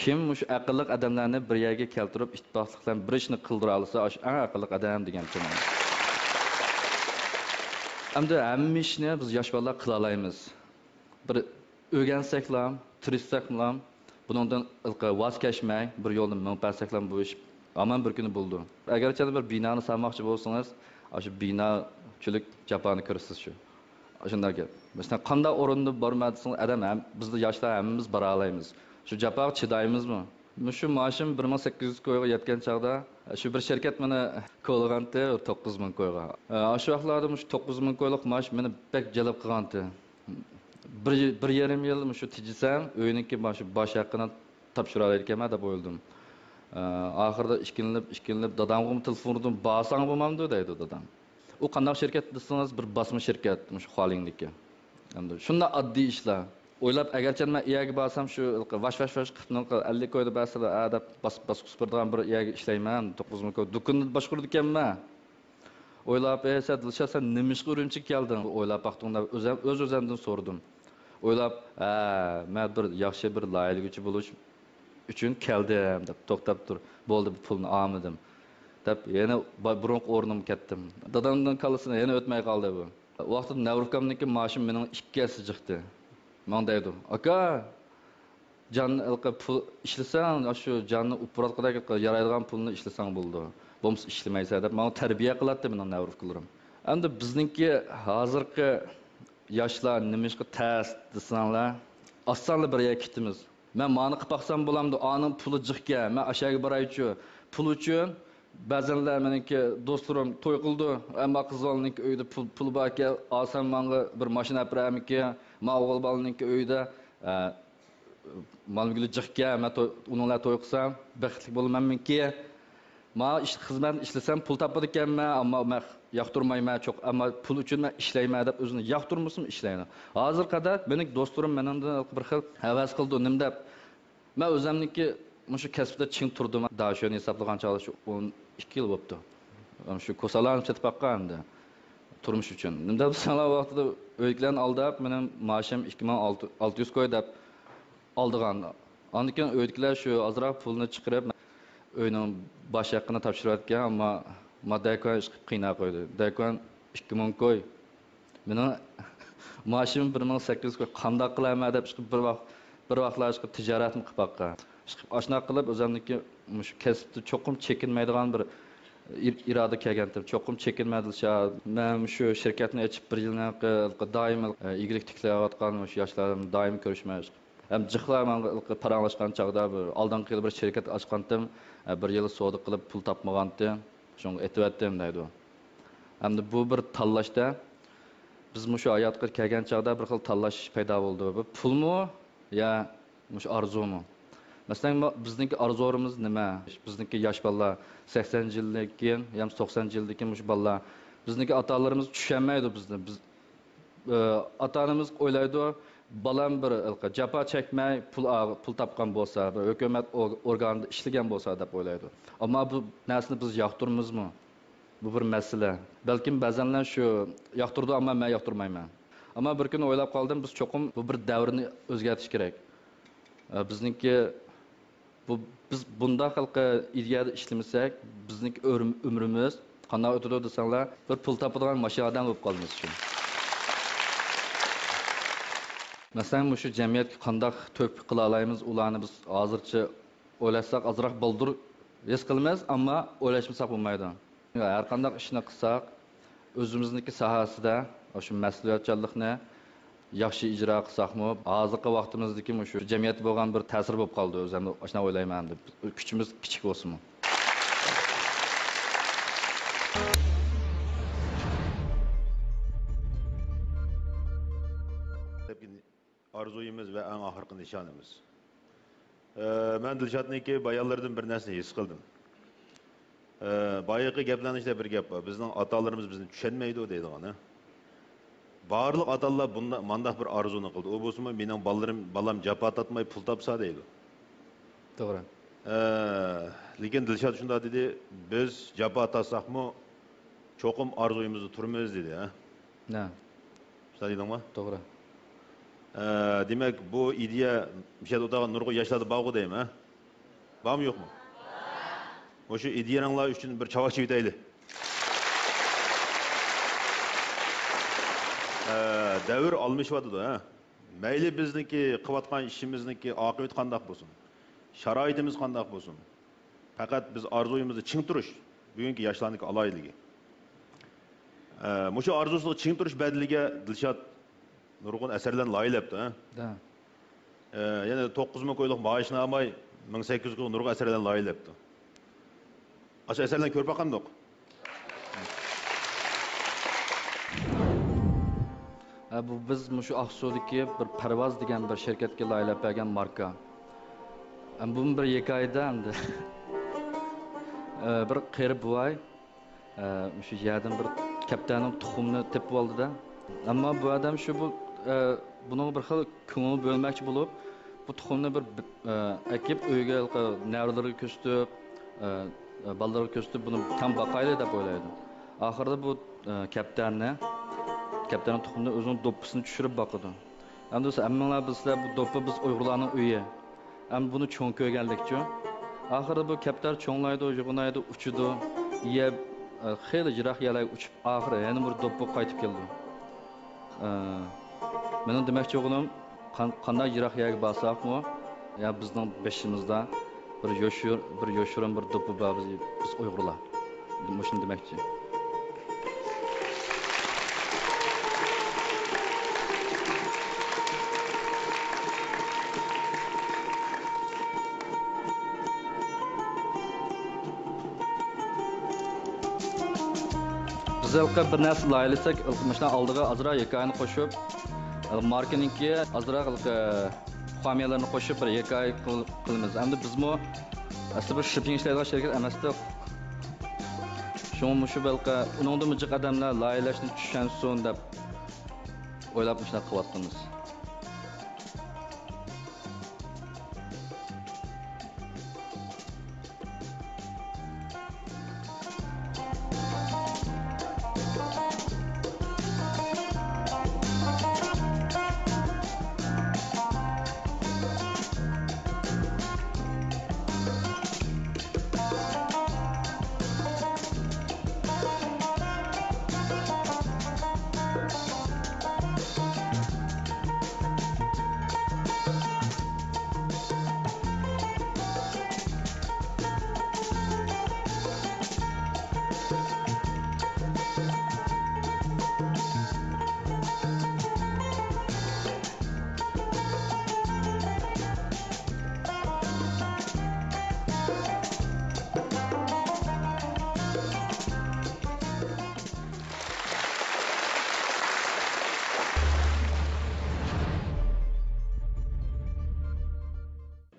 كىم مۇشۇ ئەقىللىق ئادەملەرنى بىر يەرگە كەلتۈرۈپ، ئىتتىپاقلىق بىلەن بىر ئىشنى قىلدۇرالىسا، ئاشۇ ئەڭ ئەقىللىق ئادەم دېگەنچى. ئەمدى ھەممە ئىشنى بىز ياش بالىلار قىلالايمىز. بىر ئۆگەنسەكلا، تىرىشساقلا، بۇنىڭدىن ۋاز كەچمەي، بىر يولنى مېڭىپ بەرسەكلا، بۇ ئىش ھامان بىر كۈنى بولىدۇ. ئەگەرچە بىر بىنانى سالماقچى بولسىڭىز، ئاشۇ بىناچىلىك جاپانى كۆرىسىز شۇ. ئاشۇنداق گەپ. مەسىلەن، قانداق ئورۇندا بارما دېسىڭىز، ئادەم ھەم، بىزدە ياشلار ھەممىمىز بارالايمىز. شۇ جاپاغا چىدايمىزمۇ؟ مۇشۇ مائاشىم بىر مىڭ سەككىز يۈز كويغا يەتكەن چاغدا، شۇ بىر شىركەت مېنى كولىغانتى، بىر توققۇز مىڭ كويغا. ئاشۇ ۋاقىتلاردا مۇشۇ توققۇز مىڭ كويلۇق مائاش مېنى بەك جەلپ قىلغانتى. بىر، بىر يېرىم يىل مۇشۇ تېجىسەم، ئۆينىڭكى مانا شۇ باش ھەققىنى تاپشۇرالايدىكەنمەن دەپ ئويلىدىم. ئاخىرىدا ئىككىلىنىپ، ئىككىلىنىپ، دادامغىمۇ تېلېفون ئۇردۇم، بارساڭ بولمامدۇ دەيدۇ دادام. ئۇ قانداق شىركەت دېسىڭىز، بىر باسما شىركەت، مۇشۇ خۇالىڭدىكى. ئەمدى شۇنداق ئاددىي ئىشلار. ئويلاپ، ئەگەرچە مەن ئۇ يەرگە بارسام، شۇ ۋاش، ۋاش، ۋاش قىلىپ، ئەللىك كويدا بەرسىلە، ھە دەپ، باس-، باسقۇچ بېرىدىغان بىر يەرگە ئىشلەيمەن، توققۇز مىڭ كوي. دۇكىنىنى باشقۇرىدىكەنمەن. ئويلاپ، ئەي، سەن، دىلشات، سەن نېمىشقا ئۈرۈمچىگە كەلدىڭ؟ ئويلاپ باقتىڭ دەپ، ئۆزەم، ئۆز-ئۆزەمدىن سورىدىم. ئويلاپ، ھە، مەن بىر ياخشى بىر لايىھەلىگۈچى بولۇش ئۈچۈن كەلدىم دەپ، توختاپ تۇر. بولدى، بۇ پۇلنى ئالمىدىم دەپ، يەنە با-، بۇرۇنقى ئورنۇمغا كەتتىم. دادامنىڭ كاللىسىدىن يەنە ئۆتمەي قالدى بۇ. ئۇ ۋاقىتتا نەۋرۇكامنىڭكى مائاشى مېنىڭ ئىككى ھەسسە جىقتى. ماڭا دەيدۇ، ئاكا، جان ھېلىقى پۇل ئىشلىسەڭ، ئاشۇ جاننى ئۇپراتقۇدەك يارايدىغان پۇلنى ئىشلىسەڭ بولىدۇ. بولمىسا ئىشلىمەيسەن دەپ ماڭا تەربىيە قىلاتتى مېنىڭ نەۋرۇكىلىرىم. ئەمدى بىزنىڭكى ھازىرقى ياشلار نېمىشقا تەس دېسەڭلار، ئاسانلا بىر يەرگە كېتىمىز. مەن مانى قىلىپ باقسام بولامدۇ؟ ئانىڭ پۇلى جىقكەن، مەن ئاشۇ يەرگە بارايچۇ. پۇل ئۈچۈن بەزەنلەر مېنىڭكى دوستلىرىم توي قىلىدۇ. ئەمما قىز بالىنىڭكى ئۆيىدە پۇل، پۇل باركەن، ئالسام ماڭا بىر ماشىنا ئەپىرەرمىكىن؟ ما ئوغۇل بالىنىڭكى ئۆيىدە، ئە، مالمىگۈلى جىقكەن، مەن توي، ئۇنىڭلار توي قىلسام، بەختلىك بولىمەنمىكىن؟ ما ئىش، خىزمەتنى ئىشلىسەم، پۇل تاپىدىكەنمەن، ئەمما مەن ياقتۇرمايمەن، چوق-، ئەمما پۇل ئۈچۈن مەن ئىشلەيمەن دەپ ئۆزىنى ياقتۇرمىسىمۇ ئىشلەيدۇ. ھازىرغا قەدەر مېنىڭ دوستلىرىم مېنىڭدىن بىر خىل ھەۋەس قىلىدۇ، نېمە دەپ. مەن ئۆزۈمنىڭكى مۇشۇ كەسىپتە چىڭ تۇردۇم. داشۆنى ھېسابلىغان چاغدا شۇ ئون ئىككى يىل بوپتۇ. شۇ كوسالارنى سېتىپ باققان ئەمدى تۇرمۇش ئۈچۈن. نېمە دەپ دېسەڭلار، ۋاقتىدا ئۆيدىكىلەرنى ئالداپ، مېنىڭ مائاشىم ئىككى مىڭ ئالتە يۈز كوي دەپ ئالدىغان. ئاندىن كېيىن ئۆيدىكىلەر شۇ ئازراق پۇلنى چىقىرىپ، ئۆينىڭ باش ھەققىنى تاپشۇرۇۋەتكەن، ئەمما ما دەيكوان ئىشقىلىپ قىيناپ قويدى. دەيكوان ئىككى مىڭ كوي. مېنىڭ مائاشىم بىر مىڭ سەككىز يۈز كوي، قانداق قىلارمەن دەپ ئىشقىلىپ بىر ۋاق-، بىر ۋاقىتلار ئىشقىلىپ تىجارەتمۇ قىلىپ باققان. ئىشقىلىپ ئاشۇنداق قىلىپ ئۆزۈمنىڭكى مۇشۇ كەسىپتە چوقۇم چېكىنمەيدىغان بىر ئىر-، ئىرادە كەلگەنتىم. چوقۇم چېكىنمە دىلشات. مەن مۇشۇ شىركەتنى ئېچىپ بىر يىلنى دائىم ئىگىلىك تىكلەۋاتقان مۇشۇ ياشلار بىلەن دائىم كۆرۈشمەن. ھەم جىقلا ماڭا پاراڭلاشقان چاغدا بىر ئالدىنقى يىلى بىر شىركەت ئاچقانتىم، بىر يىل سودا قىلىپ پۇل تاپمىغانتىم، شۇڭا ئېتىۋەتتىم دەيدۇ. ئەمدى بۇ بىر تاللاشتا، بىز مۇشۇ ھاياتقا كەلگەن چاغدا بىر خىل تاللاش پەيدا بولىدۇ. بۇ پۇلمۇ يا مۇشۇ ئارزۇمۇ؟ مەسىلەن، بۇ بىزنىڭكى ئارزۇلىرىمىز نېمە؟ بىزنىڭكى ياش بالىلار، سەكسەنىنچى يىلدىن كېيىن يا توقسانىنچى يىلدىن كېيىن مۇشۇ بالىلار، بىزنىڭكى ئاتا-ئانىلىرىمىز چۈشەنمەيدۇ بىزنى. بىز ئاتا-ئانىمىز ئويلايدۇ، بالام بىر جاپا چەكمەي پۇل ئا-، پۇل تاپقان بولسا، بىر ھۆكۈمەت ئور-، ئورگانىدا ئىشلىگەن بولسا دەپ ئويلايدۇ. ئەمما بۇ نەرسىنى بىز ياقتۇرىمىزمۇ؟ بۇ بىر مەسىلە. بەلكىم بەزەنلەر شۇ ياقتۇرىدۇ، ئەمما مەن ياقتۇرمايمەن. ئەمما بىر كۈنى ئويلاپ قالدىم، بىز چوقۇم بۇ بىر دەۋرنى ئۆزگەرتىش كېرەك. بىزنىڭكى بۇ، بىز بۇنداق ھېلىقى ئىدىيەدە ئىشلىمىسەك، بىزنىڭكى ئۆرۈم-، ئۆمرىمىز قانداق ئۆتىدۇ دېسەڭلار، بىر پۇل تاپىدىغان ماشىنا ئادەم بولۇپ قالىمىز شۇ. مەسىلەن، مۇشۇ جەمئىيەتكە قانداق تۆھپە قىلالايمىز، ئۇلارنى بىز ھازىرچە ئويلاشساق ئازراق بالدۇر ھېس قىلىمىز، ئەمما ئويلاشمىساق بولمايدۇ. ھەر قانداق ئىشنى قىلساق، ئۆزىمىزنىڭكى ساھەسىدە شۇ مەسئۇلىيەتچانلىقنى ياخشى ئىجرا قىلساقمۇ، ھازىرقى ۋاقتىمىزدىكى مۇشۇ جەمئىيەتتە بولغان بىر تەسىر بولۇپ قالىدۇ، ئۆزۈممۇ ئاشۇنداق ئويلايمەن. ئەمدى كۈچىمىز كىچىك بولسىمۇ. ئارزۇيىمىز ۋە ئەڭ ئاخىرقى نىشانىمىز. ئە، مەن دىلشاتنىڭكى بايانلىرىدىن بىر نەرسىنى ھېس قىلدىم. ئە، بايىقى گەپلەرنىڭ ئىچىدە بىر گەپ بار. بىزنىڭ ئاتا-ئانىلىرىمىز بىزنى چۈشەنمەيدۇ دەيدىغان، ھە؟ بارلىق ئاتا-ئانىلار بۇندا-، مانداق بىر ئارزۇنى قىلدى. ئۇ بولسىمۇ، مېنىڭ بالىلىرىم، بالام جاپا تارتماي پۇل تاپسا دەيدۇ. توغرا. ئە، لېكىن دىلشات شۇنداق دېدى، بىز جاپا تارتساقمۇ، چوقۇم ئارزۇيىمىزدا تۇرىمىز دېدى، ھە؟ نە. شۇنداق دېدىڭما؟ توغرا. ئە، دېمەك، بۇ ئىدىيە مۇشۇ يەردە ئولتۇرغان نۇرغۇن ياشلاردا بارغۇ دەيمەن، ھە؟ بارمۇ يوقمۇ؟ مۇشۇ ئىدىيەڭلار ئۈچۈن بىر چاۋاك چېۋىتەيلى. ئە، دەۋر ئالمىشىۋاتىدۇ، ھە؟ مەيلى بىزنىڭكى قىلىۋاتقان ئىشىمىزنىڭكى ئاقىۋىتى قانداق بولسۇن، شارائىتىمىز قانداق بولسۇن، پەقەت بىز ئارزۇيىمىزدا چىڭ تۇرۇش بۈگۈنكى ياشلارنىڭكى ئالاھىدىلىكى. ئە، مۇشۇ ئارزۇسىغا چىڭ تۇرۇش بەدىلىگە دىلشات نۇرغۇن ئەسەرلەرنى لايىھەلەپتۇ، ھە؟ دە. ئە، يەنە توققۇز مىڭ كويلۇق مائاشنى ئالماي، مىڭ سەككىز يۈز كويلۇق نۇرغۇن ئەسەرلەرنى لايىھەلەپتۇ. ئاشۇ ئەسەرلەرنى كۆرۈپ باققاندۇق. ھە، بۇ بىز مۇشۇ ئاقسۇدىكى بىر پەرۋاز دېگەن بىر شىركەتكە لايىھەلەپ بەرگەن ماركا. ھەم بۇمۇ بىر ھېكايىدە ئەمدى. ئە، بىر قېرى بوۋاي، ئە، مۇشۇ يەردىن بىر كەپتەرنىڭ تۇخۇمىنى تېپىپ ئالدى-دە. ئەمما بۇ ئادەم شۇ بۇ، ئە، بۇنىڭغا بىر خىل كۆڭۈل بۆلمەكچى بولۇپ، بۇ تۇخۇمنى بىر، ئە، ئەكىپ ئۆيگە ھېلىقى نەۋرىلىرىگە كۆرسىتىپ، ئە، ئە، بالىلىرىغا كۆرسىتىپ، بۇنى تەڭ باقايلى دەپ ئويلايدۇ. ئاخىرىدا بۇ، ئە، كەپتەرنى، كەپتەرنىڭ تۇخۇمىنى ئۆزىنىڭ دوپپىسىنى چۈشۈرۈپ باقىدۇ. ئەمدى بولسا ھەممىڭلار بىلىسىلەر، بۇ دوپپا بىز ئۇيغۇرلارنىڭ ئۆيى. ئەمدى بۇنى چوڭ كۆرگەنلىكچۇ. ئاخىرىدا بۇ كەپتەر چوڭلايدۇ، يوغىنايدۇ، ئۇچىدۇ، يەپ، ئە، خېلى يىراق يەرلەرگە ئۇچۇپ، ئاخىرى يەنە بىر دوپپا قايتىپ كېلىدۇ. ئە، مېنىڭ دېمەكچى بولغىنىم، قان-، قانداق يىراق يەرگە بارساقمۇ، يا بىزنىڭ بېشىمىزدا بىر يوشۇر-، بىر يوشۇرۇن بىر دوپپا بار بىز، بىز ئۇيغۇرلار. مۇشۇنى دېمەكچى. بىز ھېلىقى بىر نەرسە لايىھەلىسەك، ھېلىقى مۇشۇنىڭ ئالدىغا ئازراق ھېكايىنى قوشۇپ، ھېلىقى ماركىنىڭكى ئازراق ھېلىقى خامىيەلەرنى قوشۇپ بىر ھېكايە قىل-، قىلىمىز. ئەمدى بىزمۇ ئەسلى بىر شىپپىڭ ئىشلەيدىغان شىركەت ئەمەستۇق. شۇڭا مۇشۇ ھېلىقى ئۇنىڭدىنمۇ جىق ئادەملەر لايىھەلەشنى چۈشەنسۇن دەپ ئويلاپ مۇشۇنداق قىلىۋاتقىنىمىز.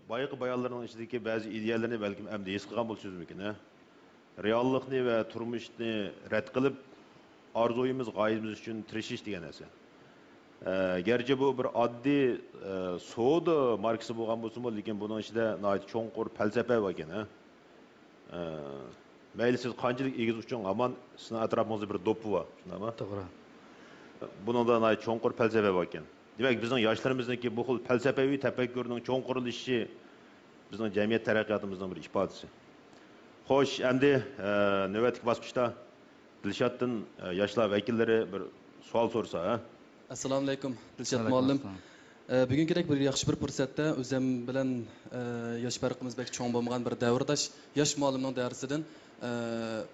بايىقى بايانلىرىنىڭ ئىچىدىكى بەزى ئىدىيەلەرنى بەلكىم ئەمدى ھېس قىلغان بولۇشىمىز مۇمكىن، ھە؟ رېئاللىقنى ۋە تۇرمۇشنى رەت قىلىپ، ئارزۇيىمىز، غايىمىز ئۈچۈن تىرىشىش دېگەن نەرسە. ئە، گەرچە بۇ بىر ئاددىي، ئە، سودا ماركىسى بولغان بولسىمۇ، لېكىن بۇنىڭ ئىچىدە ناھايىتى چوڭقۇر پەلسەپە بار ئىكەن، ھە؟ ئە، مەيلى سىز قانچىلىك ئېگىز ئۇچۇڭ، ھامان سىزنىڭ ئەتراپىڭىزدا بىر دوپپا بار، شۇنداقمۇ؟ توغرا. بۇنىڭدا ناھايىتى چوڭقۇر پەلسەپە بار ئىكەن. دېمەك، بىزنىڭ ياشلىرىمىزنىڭكى بۇ خىل پەلسەپىۋى تەپەككۇرنىڭ چوڭقۇرلىشىشى بىزنىڭ جەمئىيەت تەرەققىياتىمىزنىڭ بىر ئىپادىسى. خوش، ئەمدى، ئە، نۆۋەتتىكى باسقۇچتا دىلشاتتىن، ئە، ياشلار ۋەكىللىرى بىر سوئال سورىسا، ھە؟ ئەسسالامۇئەلەيكۇم، دىلشات مۇئەللىم. ئە، بۈگۈنكىدەك بىر ياخشى بىر پۇرسەتتە ئۆزەم بىلەن، ئە، ياش پەرقىمىز بەك چوڭ بولمىغان بىر دەۋرداش ياش مۇئەللىمنىڭ دەرسىدىن، ئە،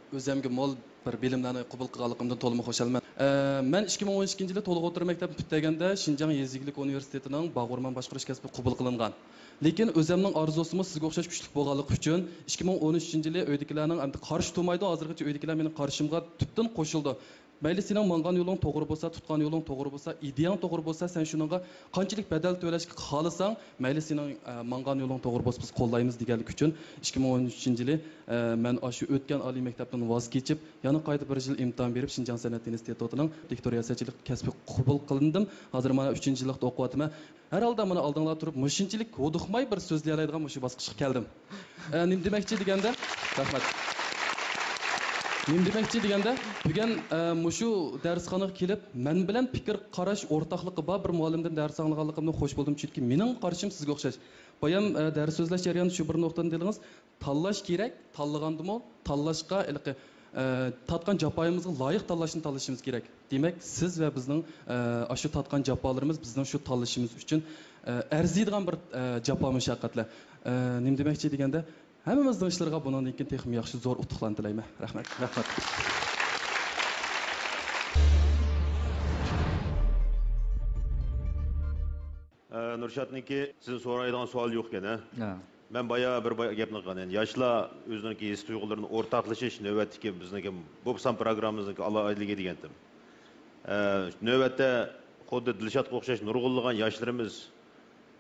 ئۆزەمگە مول بىر بىلىملەرنى قوبۇل قىلغانلىقىمدىن تولىمۇ خۇشالمەن. ئە، مەن ئىككى مىڭ ئون ئىككىنچى يىلى تولۇق ئوتتۇرا مەكتەپنى پۈتتۈرگەندە شىنجاڭ يېزا ئىگىلىك ئۇنىۋېرسىتېتىنىڭ باغ ئورمان باشقۇرۇش كەسپىگە قوبۇل قىلىنغان. لېكىن ئۆزۈمنىڭ ئارزۇسىمۇ سىزگە ئوخشاش كۈچلۈك بولغانلىقى ئۈچۈن، ئىككى مىڭ ئون ئۈچىنچى يىلى ئۆيدىكىلەرنىڭ ئەمدى قارشى تۇرمايدۇ، ھازىرغىچە ئۆيدىكىلەر مېنىڭ قارشىمغا تۈپتىن قوشۇلدى. مەيلى سېنىڭ ماڭغان يولۇڭ توغرا بولسا، تۇتقان يولۇڭ توغرا بولسا، ئىدىيەڭ توغرا بولسا، سەن شۇنىڭغا قانچىلىك بەدەل تۆلەشكە خالىساڭ، مەيلى سېنىڭ، ئە، ماڭغان يولۇڭ توغرا بولسا، بىز قوللايمىز دېگەنلىكى ئۈچۈن، ئىككى مىڭ ئون ئۈچىنچى يىلى، ئە، مەن ئاشۇ ئۆتكەن ئالىي مەكتەپتىن ۋاز كېچىپ، يەنە قايتا بىر يىل ئىمتىھان بېرىپ، شىنجاڭ سەنئەت ئىنستىتۇتىنىڭ دىكتور رىياسەتچىلىك كەسپىگە قوبۇل قىلىندىم. ھازىر مانا ئۈچىنچى يىللىقتا ئوقۇۋاتىمەن. ھەر ھالدا مانا ئالدىڭلاردا تۇرۇپ مۇشۇنچىلىك ھودۇقماي بىر سۆزلىيەلەيدىغان مۇشۇ باسقۇچقا كەلدىم. ئە، نېمە دېمەكچى دېگەندە، رەھمەت. نېمە دېمەكچى دېگەندە، بۈگۈن، ئە، مۇشۇ دەرسخانىغا كېلىپ، مەن بىلەن پىكىر قاراش ئورتاقلىقى بار بىر مۇئەللىمدىن دەرس ئاڭلىغانلىقىمدىن خوش بولدۇم، چۈنكى مېنىڭ قارىشىم سىزگە ئوخشاش. بايام، ئە، دەرس سۆزلەش جەريانىدا شۇ بىر نۇقتىنى تىللىدىڭىز. تاللاش كېرەك، تاللىغاندىمۇ تاللاشقا ھېلىقى، ئە، تارتقان جاپايىمىزغا لايىق تاللاشنى تاللىشىمىز كېرەك. دېمەك، سىز ۋە بىزنىڭ، ئە، ئاشۇ تارتقان جاپالىرىمىز بىزنىڭ شۇ تاللىشىمىز ئۈچۈن، ئە، ئەرزىيدىغان بىر، ئە، جاپا مۇشەققەتلەر. ئە، نېمە دېمەكچى دېگەندە، ھەممىمىزنىڭ ئىشلىرىغا بۇنىڭدىن كېيىن تېخىمۇ ياخشى زور ئۇتۇقلارنى تىلەيمەن. رەھمەت. رەھمەت. ئە، نۇرشاتنىڭكى سىزدىن سورايدىغان سوئال يوق ئىكەن، ھە؟ ھە. مەن بايا بىر بايا گەپنى قىلغان، يەنى ياشلار ئۆزىنىڭكى ھېس تۇيغۇلىرىنى ئورتاقلىشىش نۆۋەتتىكى بىزنىڭكى بۇ سان پروگراممىمىزنىڭكى ئالاھىدىلىكى دېگەنتىم. ئە، نۆۋەتتە خۇددى دىلشاتقا ئوخشاش نۇرغۇنلىغان ياشلىرىمىز،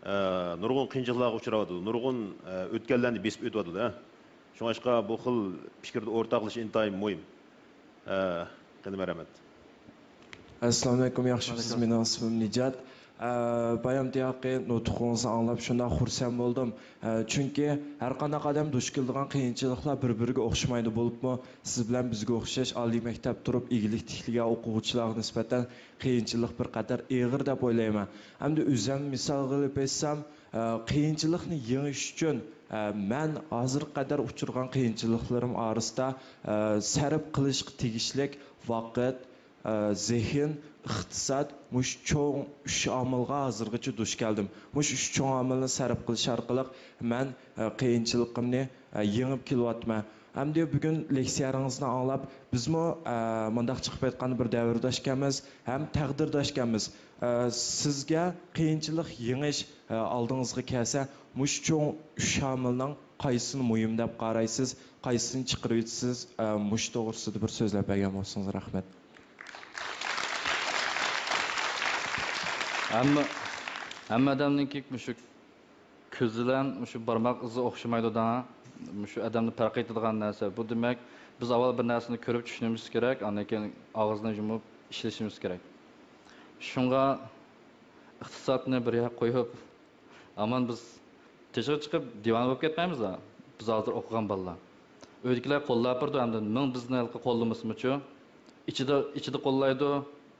ئە، نۇرغۇن قىيىنچىلىقلارغا ئۇچراۋاتىدۇ، نۇرغۇن، ئە، ئۆتكەللەرنى بېسىپ ئۆتۈۋاتىدۇ، ھە. شۇڭلاشقا بۇ خىل پىكىردە ئورتاقلىشىش ئىنتايىن مۇھىم. ئە، قېنى، مەرھەمەت. ئەسسالامۇئەلەيكۇم، ياخشىمۇسىز؟ مېنىڭ ئىسمىم نىجات. ئە، بايام تېخىقى نۇتقىڭىزنى ئاڭلاپ شۇنداق خۇرسەن بولدۇم. ئە، چۈنكى ھەرقانداق ئادەم دۇچ كېلىدىغان قىيىنچىلىقلار بىر-بىرىگە ئوخشىمايدۇ، بولۇپمۇ سىز بىلەن بىزگە ئوخشاش ئالىي مەكتەپ تۇرۇپ ئىگىلىك تىكلىگەن ئوقۇغۇچىلارغا نىسبەتەن قىيىنچىلىق بىر قەدەر ئېغىر دەپ ئويلايمەن. ئەمدى ئۆزۈم مىسال قىلىپ ئېيتسام، ئە، قىيىنچىلىقنى يېڭىش ئۈچۈن، ئە، مەن ھازىرغا قەدەر ئۇچرىغان قىيىنچىلىقلىرىم ئارىسىدا، ئە، سەرپ قىلىشقا تېگىشلىك ۋاقىت، ئە، زېھىن، ئىقتىساد، مۇشۇ چوڭ ئۈچ ئامىلغا ھازىرغىچە دۇچ كەلدىم. مۇشۇ ئۈچ چوڭ ئامىلنى سەرپ قىلىش ئارقىلىق مەن، ئە، قىيىنچىلىقىمنى، ئە، يېڭىپ كېلىۋاتىمەن. ئەمدى بۈگۈن لېكسىيەلىرىڭىزنى ئاڭلاپ، بىزمۇ، ئە، مۇنداق چىقىپ ئېيتقاندا بىر دەۋرداشكەنمىز ھەم تەقدىرداشكەنمىز. ئە، سىزگە قىيىنچىلىق يېڭىش، ئە، ئالدىڭىزغا كەلسە، مۇشۇ چوڭ ئۈچ ئامىلنىڭ قايسىنى مۇھىم دەپ قارايسىز، قايسىنى چىقىرىۋېتىسىز، ئە، مۇشۇ توغرىسىدا بىر سۆزلەپ بەرگەن بولسىڭىز رەھمەت. ھەممە، ھەممە ئادەمنىڭكى مۇشۇ كۆز بىلەن مۇشۇ بارماق ئىزى ئوخشىمايدۇ دەڭ. مۇشۇ ئادەمنى پەرق ئېتىدىغان نەرسە. بۇ دېمەك، بىز ئاۋۋال بىر نەرسىنى كۆرۈپ چۈشىنىشىمىز كېرەك، ئاندىن كېيىن ئاغزىنى يۇمۇپ ئىشلىشىمىز كېرەك. شۇڭا ئىقتىسادنى بىر يەرگە قويۇپ، ھامان بىز تېشىغا چىقىپ دىۋانە بولۇپ كەتمەيمىز-لا. بىز ھازىر ئوقۇغان بالىلار. ئۆيدىكىلەر قوللاپ بېرىدۇ، ئەمدى مىڭ بىزنى ھېلىقى قوللىمىسىمۇچۇ؟ ئىچىدە، ئىچىدە قوللايدۇ،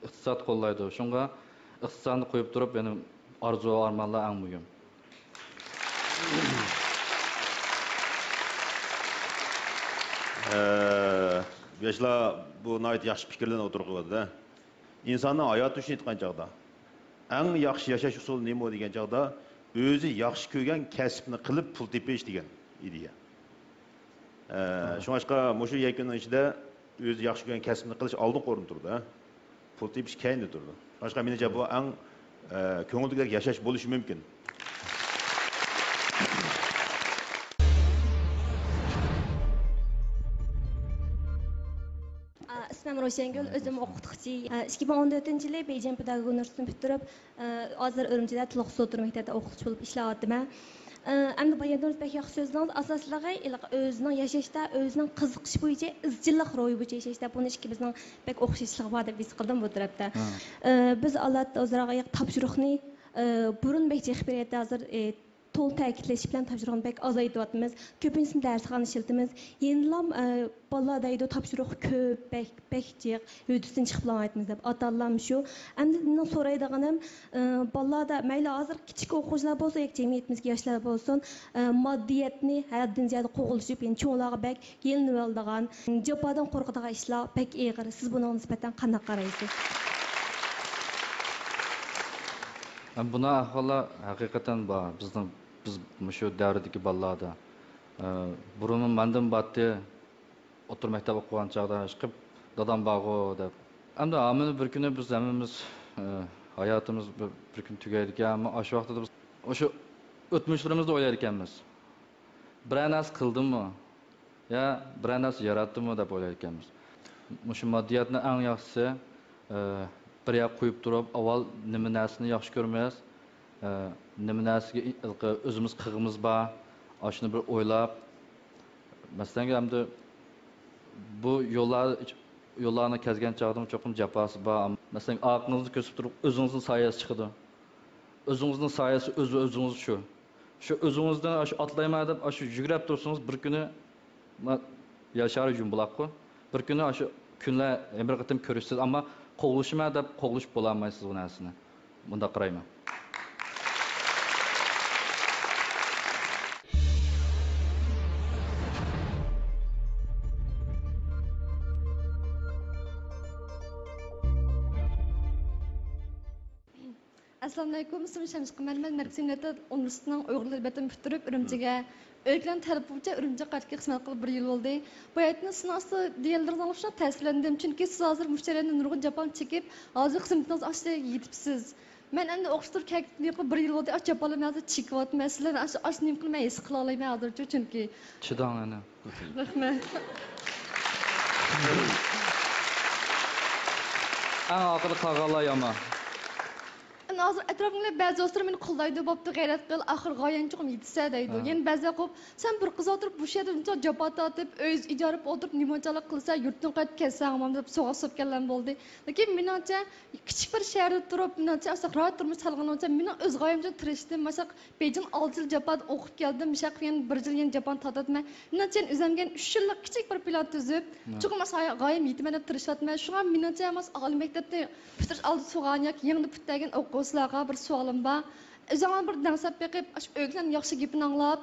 ئىقتىساد قوللايدۇ. شۇڭا ئىقتىسادنى قويۇپ تۇرۇپ، يەنە ئارزۇ، ئارمانلار ئەڭ مۇھىم. ئە، ياشلار بۇ ناھايىتى ياخشى پىكىرلەرنى ئوتتۇرىغا قويۇۋاتىدۇ. ئىنساننىڭ ھاياتى ئۈچۈن ئېيتقان چاغدا، ئەڭ ياخشى ياشاش ئۇسۇلى نېمە دېگەن چاغدا، ئۆزى ياخشى كۆرگەن كەسىپنى قىلىپ پۇل تېپىش دېگەن ئىدىيە. ئە، شۇڭلاشقا مۇشۇ يەكۈننىڭ ئىچىدە ئۆزى ياخشى كۆرگەن كەسىپنى قىلىش ئالدىنقى ئورۇندا تۇرىدۇ، ھە؟ پۇل تېپىش كەينىدە تۇرىدۇ. شۇڭلاشقا مېنىڭچە بۇ ئەڭ، ئە، كۆڭۈلدىكىدەك ياشاش بولۇشى مۇمكىن. ئىسمىم روشەنگۈل، ئۆزۈم ئوقۇتقۇچى. ئىككى مىڭ ئون تۆتىنچى يىلى بېيجىڭ پېداگوگىك ئۇنىۋېرسىتېتىنى پۈتتۈرۈپ، ھازىر ئۈرۈمچىدە تولۇق ئوتتۇرا مەكتەپتە ئوقۇتقۇچى بولۇپ ئىشلەۋاتىمەن. ئەمدى بايام بەك ياخشى سۆزلىدىڭىز. ئاساسلىقى ھېلىقى ئۆزىنىڭ ياشاشتا، ئۆزىنىڭ قىزىقىشى بويىچە ئىزچىللىق روھى بويىچە ياشاشتا، بۇنى ئىككىمىزنىڭ بەك ئوخشاشلىقى بار دەپ ھېس قىلدىم بۇ تەرەپتە. ھە. بىز ئالاتتا ئۆزئارا تاپشۇرۇقنى، بۇرۇن بەك جىق بېرەتتى، ھازىر، تولا تەكىتلەش بىلەن تاپشۇرۇقنى بەك ئازايتىۋاتىمىز. كۆپىنچىسىنى دەرسخانا ئىشلىتىمىز. يەنىلام، ئە، بالىلار دەيدۇ، تاپشۇرۇق كۆپ، بەك، بەك جىق، ھۆددىسىدىن چىقىپ بولالمايتتىمىز دەپ. ئاتا-ئانىلارمۇ شۇ. ئەمدى مېنىڭ سورايدىغىنىم، ئە، بالىلاردا، مەيلى ھازىر كىچىك ئوقۇغۇچىلار بولسۇن ياكى جەمئىيىتىمىزدىكى ياشلار بولسۇن، ئە، ماددىيەتنى ھەددىدىن زىيادە قوغلىشىپ، يەنى چوڭلارغا بەك يېلىنىۋالىدىغان، جاپادىن قورقىدىغان ئىشلار بەك ئېغىر. سىز بۇنىڭغا نىسبەتەن قانداق قارايسىز؟ بۇنداق ئەھۋاللار ھەقىقەتەن بار. بىزنىڭ، بىز مۇشۇ دەۋردىكى بالىلاردا، ئە، بۇرۇنمۇ مەندىمۇ بارتتى. ئوتتۇرا مەكتەپ ئوقۇغان چاغدا ئىشقىپ، دادام بارغۇ دەپ. ئەمدى ھامىنى بىر كۈنى بىز ھەممىمىز، ئە، ھاياتىمىز بىر، بىر كۈن تۈگەيدىكەن، ئەمما ئاشۇ ۋاقتىدا بىز ئاشۇ ئۆتمۈشلىرىمىزنى ئويلايدىكەنمىز. بىرەر نەرسە قىلدىممۇ؟ يا بىرەر نەرسە ياراتتىمۇ دەپ ئويلايدىكەنمىز. مۇشۇ ماددىياتنى ئەڭ ياخشىسى، ئە، بىر يەرگە قويۇپ تۇرۇپ، ئاۋۋال نېمە نەرسىنى ياخشى كۆرىمىز، ئە، نېمە نەرسىگە ئۆزىمىز قىلغىمىز بار، ئاشۇنى بىر ئويلاپ، مەسىلەن، ئەمدى بۇ يوللار، يوللارنى كەزگەن چاغدىمۇ چوقۇم جاپاسى بار. مەسىلەن، ئارقىڭىزنى كۆرسىتىپ تۇرۇپ، ئۆزىڭىزنىڭ سايەسى چىقىدۇ. ئۆزىڭىزنىڭ سايەسى ئۆز-، ئۆزىڭىز شۇ. شۇ ئۆزىڭىزنى ئاشۇ ئاتلايمەن دەپ، ئاشۇ يۈگرەپ تۇرسىڭىز، بىر كۈنى، ما-، ياشار يۇمبۇلاققۇ. بىر كۈنى ئاشۇ كۈنلەر يەنە بىر قېتىم كۆرۈشىسىز، ئەمما قوغلىشىمەن دەپ قوغلىشىپ بولالمايسىز بۇ نەرسىنى. مۇنداق قارايمەن. ئەسسالامۇئەلەيكۇم، ئىسمىم شەمشى قەمەر، مەن مەركىزىي مىللەت ئۇنىۋېرسىتېتىنىڭ ئۇيغۇر تىلى بېتىنى پۈتتۈرۈپ، ئۈرۈمچىگە ئۆيدىكىلەرنىڭ تەلىپى بويىچە ئۈرۈمچىگە قايتىپ كېلىپ خىزمەت قىلىپ بىر يىل بولدى. بۇ ھاياتنى سىزنىڭ ئاستىدا دېگەنلىرىڭىزغا شۇنداق تەسىرلەندىم، چۈنكى سىز ھازىر مۇشۇ جەرياندا نۇرغۇن جاپانى چېكىپ، ھازىر خىزمىتىڭىز ئاشتى يېتىپسىز. مەن ئەمدى ئوقۇشتۇرۇپ كەلگىنىمگە بىر يىل بولدى، ئاشۇ جاپالارنى ھازىر چېكىۋاتىمەن. سىلەرنى ئاشۇ، ئاشۇ نېمە قىلىپ مەن ھېس قىلالايمەن ھازىرچۇ، چۈنكى. چىداڭ ئەنە. رەھمەت. ئەڭ ئاخىرى قالغانلار يامان. ئەنە ھازىر ئەتراپىمدىكى بەزى دوستلىرىم مېنى قوللايدۇ، بوپتۇ، غەيرەت قىل، ئاخىر غايەڭ چوقۇم يېتىسە دەيدۇ. ھە. يەنە بەزىلەر قوپ، سەن بىر قىز ئولتۇرۇپ بۇ شەھەردە بۇنچە جاپا تارتىپ، ئۆيىڭىز ئىجارە ئولتۇرۇپ نېمانچىلىك قىلسا، يۇرتتىن قايتىپ كەلسەڭ ئامال دەپ سوغا سوپكەنلەرمۇ بولدى. لېكىن مېنىڭچە، كىچىك بىر شەھەردە تۇرۇپ، مېنىڭچە ئاشۇنداق راھەت تۇرمۇش سالغىنىڭچە، مېنىڭ ئۆز غايەمچە تىرىشتىم. ماشۇنداق بېيجىڭ ئالتە يىل جاپادا ئوقۇپ كەلدىم، مۇشۇ يەردە يەنە بىر يىل يەنە جاپانى تارتاتتىم. مېنىڭچە يەنە ئۆزۈمگە يەنە ئۈچ يىللىق كىچىك بىر پىلان تۈزۈپ، ھە. چوقۇم ئاشۇ غايەمگە يېتىمەن دەپ تىرىشىۋاتىمەن. شۇڭا مېنىڭچە، ماس ئالىي مەكتەپنى پۈتتۈرۈش ئالدىدا سوغان ياكى يېڭىدا پۈتتۈرگەن ئوقۇغۇچىلارغا بىر سوئالىم بار. ئۆزۈڭلارنى بىر دەڭسەپ بېقىپ، ئاشۇ ئۆيدىكىلەرنىڭ ياخشى گېپىنى ئاڭلاپ،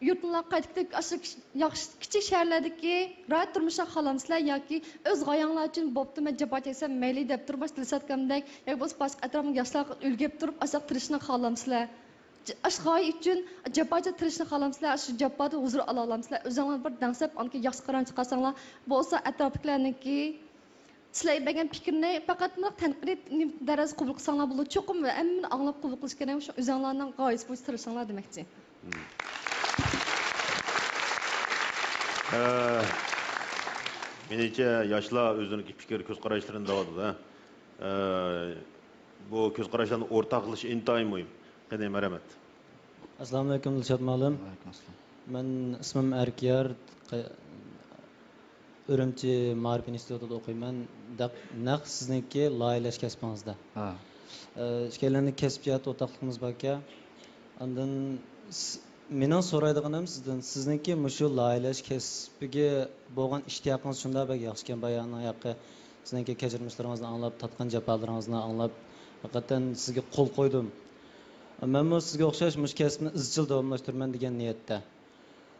يۇرتۇڭلارغا قايتىپ كېتىپ، ئاشۇ كىش-، ياخشى، كىچىك شەھەرلەردىكى راھەت تۇرمۇشنى خالامسىلەر ياكى ئۆز غايەڭلار ئۈچۈن بوپتۇ، مەن جاپا چەكسەم مەيلى دەپ تۇرۇپ، ماس دىلشاتكامدەك ياكى بولمىسا باشقا ئەتراپىڭدىكى ياشلارغا ئۈلگە بولۇپ تۇرۇپ، ئاشۇنداق تىرىشىشنى خالامسىلەر؟ ج-، ئاشۇ غايە ئۈچۈن جاپا چە-، تىرىشىشنى خالامسىلەر؟ ئاشۇ جاپادىن ھۇزۇر ئالالايمسىلەر؟ ئۆزۈڭلارنى بىر دەڭسەپ، ئاندىن كېيىن ياخشى قارارنى چىقارساڭلار، بولسا ئەتراپتىكىلەرنىڭكى سىلەر بەرگەن پىكىرنى پەقەت مۇنداق تەنقىدىي دەرەجىدە قوبۇل قىلساڭلار بولىدۇ. چوقۇم ھەممىنى ئاڭلاپ قوبۇل قىلىش كېرەك. شۇ ئۆزۈڭلارنىڭ غايىسى بويىچە تىرىشىڭلار دېمەكچى. ئە، مېنىڭچە ياشلار ئۆزىنىڭكى پىكىر، كۆز قاراشلىرىنى دەۋاتىدۇ، ھە. ئە، بۇ كۆز قاراشلارنى ئورتاقلىشىش ئىنتايىن مۇھىم. قېنى، مەرھەمەت. ئەسسالامۇئەلەيكۇم، دىلشات مۇئەللىم. ۋەئەلەيكۇم ئەسسالام. مەن ئىسمىم ئەركىيار، قە-، ئۈرۈمچى مائارىپ ئىنستىتۇتىدا ئوقۇيمەن. دەق-، نەق سىزنىڭكى لايىھەلەش كەسپىڭىزدە. ھە. ئە، ئىككىيلەننىڭ كەسپىي جەھەتتە ئورتاقلىقىمىز باركەن. ئاندىن س-، مېنىڭ سورايدىغىنىم سىزدىن، سىزنىڭكى مۇشۇ لايىھەلەش كەسپىگە بولغان ئىشتىياقىڭىز شۇنداق بەك ياخشىكەن، بايانىڭ ھەققى سىزنىڭكى كەچۈرمىشلىرىڭىزنى ئاڭلاپ، تارتقان جاپالىرىڭىزنى ئاڭلاپ، ھەقىقەتەن سىزگە قول قويدۇم. مەنمۇ سىزگە ئوخشاش مۇشۇ كەسىپنى ئىزچىل داۋاملاشتۇرىمەن دېگەن نىيەتتە.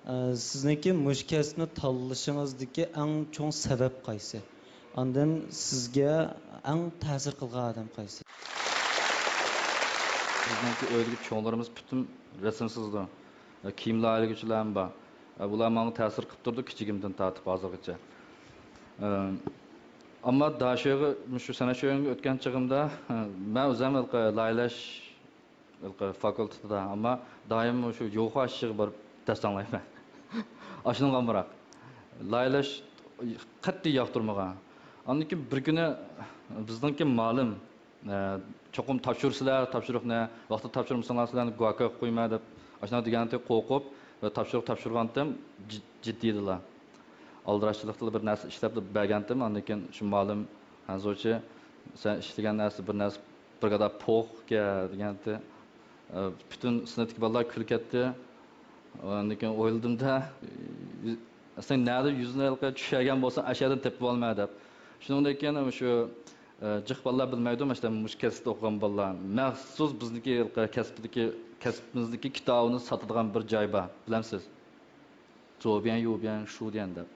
ئە، سىزنىڭكى مۇشۇ كەسىپنى تاللىشىڭىزدىكى ئەڭ چوڭ سەۋەب قايسى؟ ئاندىن سىزگە ئەڭ تەسىر قىلغان ئادەم قايسى؟ بىزنىڭكى ئۆيدىكى چوڭلىرىمىز پۈتۈن رەسىمسىزدۇر. كىيىم لايىھەلىگۈچىلەرمۇ بار. بۇلار ماڭا تەسىر قىلىپ تۇرىدۇ كىچىكىمدىن تارتىپ ھازىرغىچە. ئەمما داشۆگە، مۇشۇ سەنئەت شۆگىڭگە ئۆتكەن چېغىمدا، مەن ئۆزۈم ھېلىقى لايىھەلەش ھېلىقى فاكۇلتېتىدا، ئەمما دائىم مۇشۇ يوخا ئىشىغا بېرىپ دەرس ئاڭلايمەن. ئاشۇنىڭغا ئامراق. لايىھەلەش قەتئىي ياقتۇرمىغان. ئاندىن كېيىن بىر كۈنى بىزنىڭكى مۇئەللىم، ئە، چوقۇم تاپشۇرىسىلەر، تاپشۇرۇقنى ۋاقتىدا تاپشۇرمىساڭلار سىلەرنى گۇاكا قىلىپ قويىمەن دەپ، ئاشۇنداق دېگەنتى قورقۇپ، تاپشۇرۇق تاپشۇرغانتىم، جىد-، جىددىيدىلا. ئالدىراشچىلىقتىلا بىر نەرسە ئىشلەپلا بەرگەنتىم، ئاندىن كېيىن شۇ مۇئەللىم، ھەنزۇچى، سەن ئىشلىگەن نەرسە بىر نەرسە، بىر قەدەر پوخكەن دېگەنتى. ئە، پۈتۈن سىنىپتىكى بالىلار كۈلۈپ كەتتى. ئاندىن كېيىن ئويلىدىمدا، سەن نەدە يۈزىنى ھېلىقى چۈشۈرگەن بولساڭ، ئەشەدىن تېپىپ ئالىمەن دەپ. شۇنىڭدىن كېيىن شۇ، ئە، جىق بالىلار بىلمەيدۇ، مەسىلەن، مۇشۇ كەسىپتە ئوقۇغان بالىلار. مەخسۇس بىزنىڭكى ھېلىقى كەسىپتىكى، كەسپىمىزدىكى كىتابىنى ساتىدىغان بىر جاي بار، بىلەمسىز؟ زوبيەن، يۇبيەن، شۇديەن دەپ.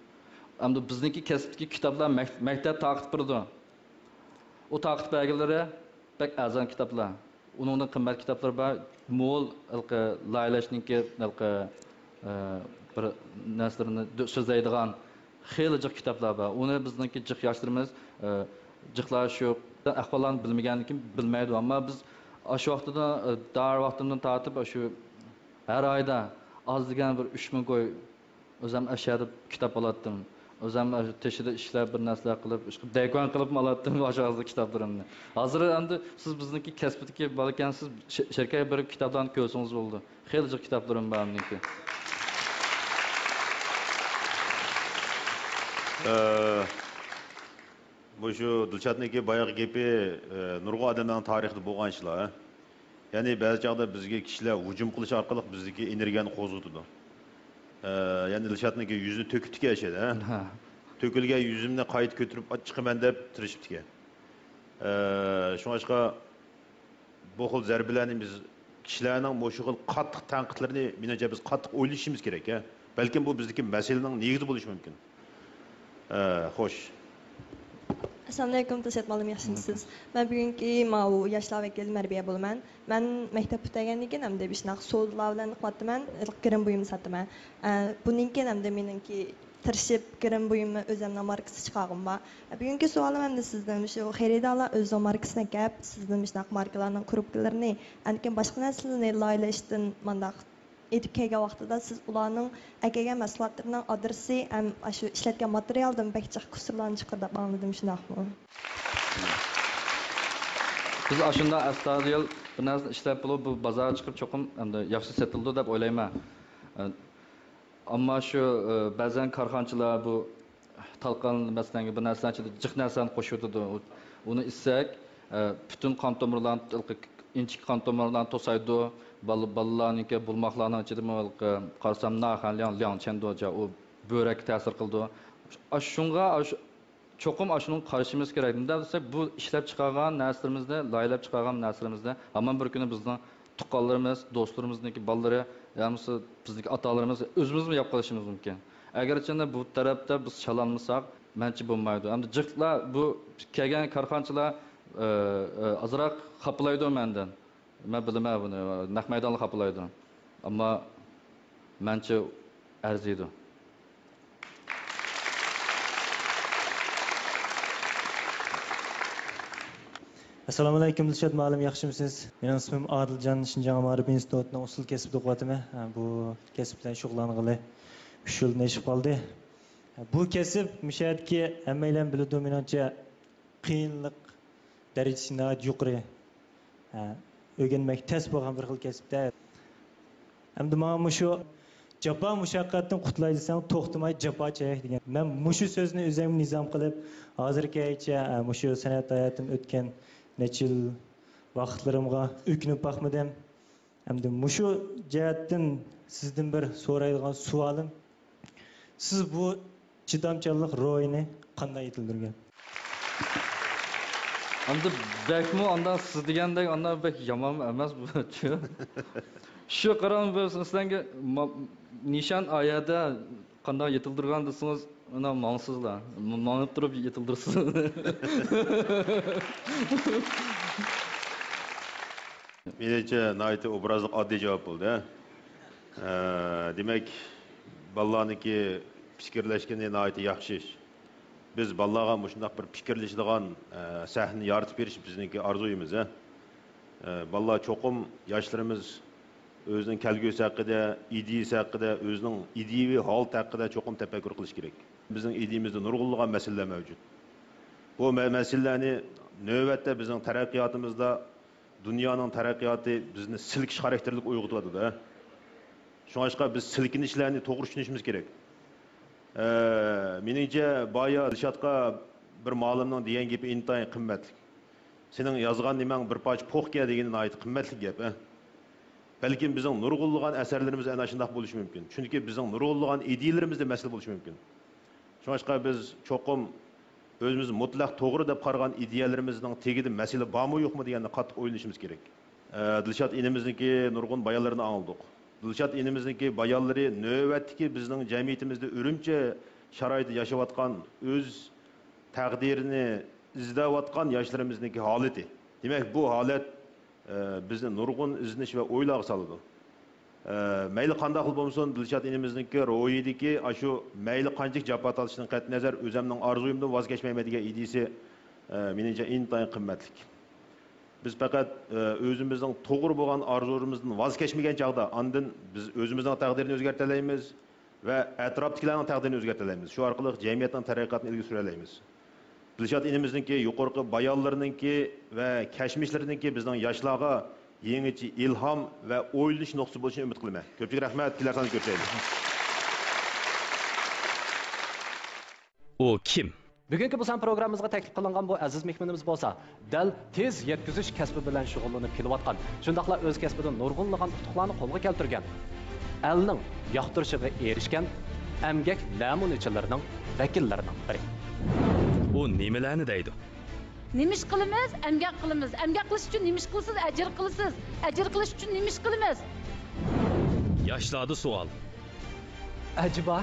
ئەمدى بىزنىڭكى كەسىپتىكى كىتابلار مەك-، مەكتەپ تارقىتىپ بېرىدۇ. ئۇ تارقىتىپ بەرگەنلىرى بەك ئەرزان كىتابلار. ئۇنىڭدىن قىممەت كىتابلىرى بار. مول ھېلىقى لايىھەلەشنىڭكى ھېلىقى، ئە، بىر نەرسىلىرىنى دۆ-، سۆزلەيدىغان، خېلى جىق كىتابلار بار. ئۇنى بىزنىڭكى جىق ياشلىرىمىز، ئە، جىقلار شۇ ئەھۋاللارنى بىلمىگەندىن كېيىن بىلمەيدۇ. ئەمما بىز ئاشۇ ۋاقتىدا، ئە، دار ۋاقتىمدىن تارتىپ ئاشۇ ھەر ئايدا ئاز دېگەن بىر ئۈچ مىڭ كوي ئۆزۈم ئەشەدە كىتاب ئالاتتىم. ئۆزۈم تېشىدا ئىشلەپ، بىر نەرسىلەر قىلىپ، ئىشقىلىپ دەيكوان قىلىپمۇ ئالاتتىم ئاشۇ ھازىر كىتابلىرىمنى. ھازىر ئەمدى سىز بىزنىڭكى كەسىپتىكى بالىكەنسىز، شە-، شېركەي بېرىپ كىتابلارنى كۆرسىڭىز بولىدۇ. خېلى جىق كىتابلىرىم بار مېنىڭكى. ئە، مۇشۇ دىلشاتنىڭكى باياقى گېپى، ئە، نۇرغۇن ئادەمنىڭ تارىخىدا بولغان ئىشلار. يەنى بەزى چاغدا بىزگە كىشىلەر ھۇجۇم قىلىش ئارقىلىق بىزدىكى ئېنېرگىيەنى قوزغىتىدۇ. ئە، يەنى دىلشاتنىڭكى يۈزىنى تۆكۈپتىكەن ئەشەدە، ھە؟ ھە. تۆكۈلگەن يۈزۈمنى قايتا كۆتۈرۈپ چىقىمەن دەپ تىرىشىپتىكەن. ئە، شۇڭلاشقا بۇ خىل زەربىلەرنى بىز كىشىلەرنىڭ مۇشۇ خىل قاتتىق تەنقىدلىرىنى، مېنىڭچە، بىز قاتتىق ئويلىشىمىز كېرەك، ھە. بەلكىم بۇ بىزدىكى مەسىلىنىڭ نېگىزى بولۇشى مۇمكىن. ئە، خوش. ئەسسالامۇئەلەيكۇم، تىلشات مۇئەللىم، ياخشىمۇسىز؟ مەن بۈگۈنكى ماۋۇ ياشلار ۋەكىلى مەربىيە بولىمەن. مەن مەكتەپ پۈتتۈرگەندىن كېيىن ئەمدى شۇنداق سودىلار بىلەن قىلىۋاتىمەن، گىرىم بۇيۇم ساتىمەن. ئە، بۇندىن كېيىن ئەمدى مېنىڭكى تىرىشىپ گىرىم بۇيۇمى ئۆزۈمنىڭ ماركىسى چىقارغۇم بار. بۈگۈنكى سوئالىم ئەمدى سىزدىن، شۇ خېرىدارلار ئۆزىنىڭ ماركىسىنى ئەكەپ، سىزدىن مۇشۇنداق ماركىلارنىڭ كۇرۇپكىلىرىنى، ئاندىن كېيىن باشقا نەرسىلەرنى لايىھەلەشتىن مانداق ئېلىپ كەلگەن ۋاقتىدا سىز ئۇلارنىڭ ئەكەلگەن مەھسۇلاتلىرىنىڭ ئادرېسى ھەم ئاشۇ ئىشلەتكەن ماتېرىيالدىن بەك جىق قۇسۇرلارنى چىقىرىدۇ دەپ ئاڭلىدىم، شۇنداقمۇ؟ بىز ئاشۇنداق ئەستايىدىل بىر نەرسىنى ئىشلەپ بولۇپ، بۇ بازارغا چىقىپ چوقۇم ئەمدى ياخشى سېتىلىدۇ دەپ ئويلايمەن. ئەمما شۇ، ئە، بەزەن كارخانىچىلار بۇ تالقان، مەسىلەن، بىر نەرسىلەرنىڭ ئىچىدە جىق نەرسىلەرنى قوشۇۋېتىدۇ. ئۇ-، ئۇنى ئىچسەك، ئە، پۈتۈن قان تومۇرلارنى، ئىنچىكە قان تومۇرلارنى توسايدۇ. بال-، بالىلارنىڭكى، بولماقلارنىڭ ئىچىدىمۇ، قارىسام، ناخەن لياڭ، لياڭچەندۇجيا، ئۇ بۆرەككە تەسىر قىلىدۇ. ئاشۇ، شۇڭا، ئاشۇ، چوقۇم ئاشۇنىڭغا قارىشىمىز كېرەك. نېمىنداق دېسەك، بۇ ئىشلەپ چىقارغان نەرسىلىرىمىزنى، لايىھەلەپ چىقارغان نەرسىلىرىمىزنى ھامان بىر كۈنى بىزنىڭ تۇغقانلىرىمىز، دوستلىرىمىزنىڭكى بالىلىرى يا بولمىسا بىزنىڭكى ئاتا-ئانىلىرىمىز، ئۆزىمىزمۇ يەپ قېلىشىمىز مۇمكىن. ئەگەرچە بۇ تەرەپتە بىز چالالمىساق، مەنچە بولمايدۇ. ئەمدى جىقلار، بۇ كەلگەن كارخانىچىلار، ئە، ئە، ئازراق خاپىلايدۇ مەندىن. مەن بىلىمەن بۇنى، نەق مەيدانلا خاپىلايدۇ. ئەمما مەنچە ئەرزىيدۇ. ئەسسالامۇئەلەيكۇم، دىلشات مۇئەللىم، ياخشىمۇسىز؟ مېنىڭ ئىسمىم ئادىلجان، شىنجاڭ مائارىپ ئىنستىتۇتىنىڭ ئۇسسۇل كەسپىدە ئوقۇۋاتىمەن. بۇ كەسىپ بىلەن شۇغۇللانغىلى ئۈچ يىلدىن ئېشىپ قالدى. بۇ كەسىپ مۇشۇ يەردىكى ھەممەيلەن بىلىدۇ، مېنىڭچە، قىيىنلىق دەرىجىسى ناھايىتى يۇقىرى. ھە، ئۆگەنمەك تەس بولغان بىر خىل كەسىپتە. ئەمدى ماڭا مۇشۇ جاپا مۇشەققەتتىن قۇتۇلاي دېسەڭ، توختىماي جاپا چەك دېگەن. مەن مۇشۇ سۆزنى ئۆزۈمگە نىزام قىلىپ، ھازىرغىچە، ھە، مۇشۇ سەنئەت ھاياتىم ئۆتكەن نەچچە يىل ۋاقىتلىرىمغا ئۆكۈنۈپ باقمىدىم. ئەمدى مۇشۇ جەھەتتىن سىزدىن بىر سورايدىغان سوئالىم، سىز بۇ چىدامچانلىق روھىنى قانداق يېتىلدۈرگەن؟ ئەمدى بەكمۇ ئانداق سىز دېگەندەك ئانداق بەك يامان ئەمەس بۇچۇ. شۇ قاراڭ، بىر سىلەرگە ما-، نىشان ئايەدە قانداق يېتىلدۈرگەن دېسىڭىز، ئانا ماڭىسىزلا. م-، ماڭىپ تۇرۇپ يېتىلدۇرىسىز. مېنىڭچە، ناھايىتى ئوبرازلىق، ئاددىي جاۋاب بولدى. ئە، دېمەك، بالىلارنىڭكى پىكىرلەشكىنى ناھايىتى ياخشى ئىش. بىز بالىلارغا مۇشۇنداق بىر پىكىرلىشىدىغان، ئە، سەھنە يارىتىپ بېرىش بىزنىڭكى ئارزۇيىمىز، ھە. ئە، بالىلار چوقۇم، ياشلىرىمىز ئۆزىنىڭ كەلگۈسى ھەققىدە، ئىدىيىسى ھەققىدە، ئۆزىنىڭ ئىدىيىۋى ھالىتى ھەققىدە چوقۇم تەپەككۇر قىلىشى كېرەك. بىزنىڭ ئىدىيىمىزدە نۇرغۇنلىغان مەسىلىلەر مەۋجۇت. بۇ مە-، مەسىلىلەرنى نۆۋەتتە بىزنىڭ تەرەققىياتىمىزدا دۇنيانىڭ تەرەققىياتى بىزنى سىلكىش خاراكتېرلىك ئويغىتىۋاتىدۇ، ھە. شۇڭلاشقا بىز سىلكىنىشلەرنى توغرا چۈشىنىشىمىز كېرەك. ئە، مېنىڭچە، بايا دىلشاتقا بىر مۇئەللىمنىڭ دېگەن گېپى ئىنتايىن قىممەتلىك. «سېنىڭ يازغان نېمەڭ بىر پارچە پوخكەن» دېگىنى ناھايىتى قىممەتلىك گەپ، ھە. بەلكىم بىزنىڭ نۇرغۇنلىغان ئەسەرلىرىمىز ئەنە شۇنداق بولۇشى مۇمكىن. چۈنكى بىزنىڭ نۇرغۇنلىغان ئىدىيىلىرىمىزدە مەسىلە بولۇشى مۇمكىن. شۇڭلاشقا بىز چوقۇم ئۆزىمىز مۇتلەق توغرا دەپ قارىغان ئىدىيەلىرىمىزنىڭ تېگىدە مەسىلە بارمۇ يوقمۇ دېگەننى قاتتىق ئويلىنىشىمىز كېرەك. ئە، دىلشات ئىنىمىزنىڭكى نۇرغۇن بايانلىرىنى ئاڭلىدۇق. دىلشات ئىنىمىزنىڭكى بايانلىرى نۆۋەتتىكى بىزنىڭ جەمئىيىتىمىزدە ئۈرۈمچى شارائىتىدا ياشاۋاتقان، ئۆز تەقدىرىنى ئىزدەۋاتقان ياشلىرىمىزنىڭكى ھالىتى. دېمەك، بۇ ھالەت، ئە، بىزنى نۇرغۇن ئىزدىنىش ۋە ئويلارغا سالىدۇ. ئە، مەيلى قانداقلا بولمىسۇن، دىلشات ئىنىمىزنىڭكى روھىدىكى ئاشۇ مەيلى قانچىلىك جاپا تارتىشتىن قەتئىينەزەر، ئۆزەمنىڭ ئارزۇيۇمدىن ۋاز كەچمەيمەن دېگەن ئىدىيىسى، ئە، مېنىڭچە ئىنتايىن قىممەتلىك. بىز پەقەت، ئە، ئۆزىمىزنىڭ توغرا بولغان ئارزۇلىرىمىزدىن ۋاز كەچمىگەن چاغدا، ئاندىن بىز ئۆزىمىزنىڭ تەقدىرىنى ئۆزگەرتەلەيمىز ۋە ئەتراپتىكىلەرنىڭ تەقدىرىنى ئۆزگەرتەلەيمىز. شۇ ئارقىلىق جەمئىيەتنىڭ تەرەققىياتىنى ئىلگىرى سۈرەلەيمىز. دىلشات ئىنىمىزنىڭكى يۇقىرىقى بايانلىرىنىڭكى ۋە كەچمىشلىرىنىڭكى بىزنىڭ ياشلارغا يېڭىچە ئىلھام ۋە ئويلىنىش نۇقتىسى بولۇشىنى ئۈمىد قىلىمەن. كۆپچىلىك رەھمەت، كېلەر ساندا كۆرۈشەيلى. ئۇ كىم؟ بۈگۈنكى بۇ سان پروگراممىمىزغا تەكلىپ قىلىنغان بۇ ئەزىز مېھمىنىمىز بولسا، دەل تېز يەتكۈزۈش كەسپى بىلەن شۇغۇللىنىپ كېلىۋاتقان، شۇنداقلا ئۆز كەسپىدە نۇرغۇنلىغان ئۇتۇقلارنى قولغا كەلتۈرگەن، ئەلنىڭ ياقتۇرۇشىغا ئېرىشكەن ئەمگەك نەمۇنىچىلىرىنىڭ ۋەكىللىرىنىڭ بىرى. ئۇ نېمىلەرنى دەيدۇ؟ نېمە ئىش قىلىمىز؟ ئەمگەك قىلىمىز. ئەمگەك قىلىش ئۈچۈن نېمە ئىش قىلىسىز؟ ئەجىر قىلىسىز. ئەجىر قىلىش ئۈچۈن نېمە ئىش قىلىمىز؟ ياشلاردا سوئال. ئەجەبا،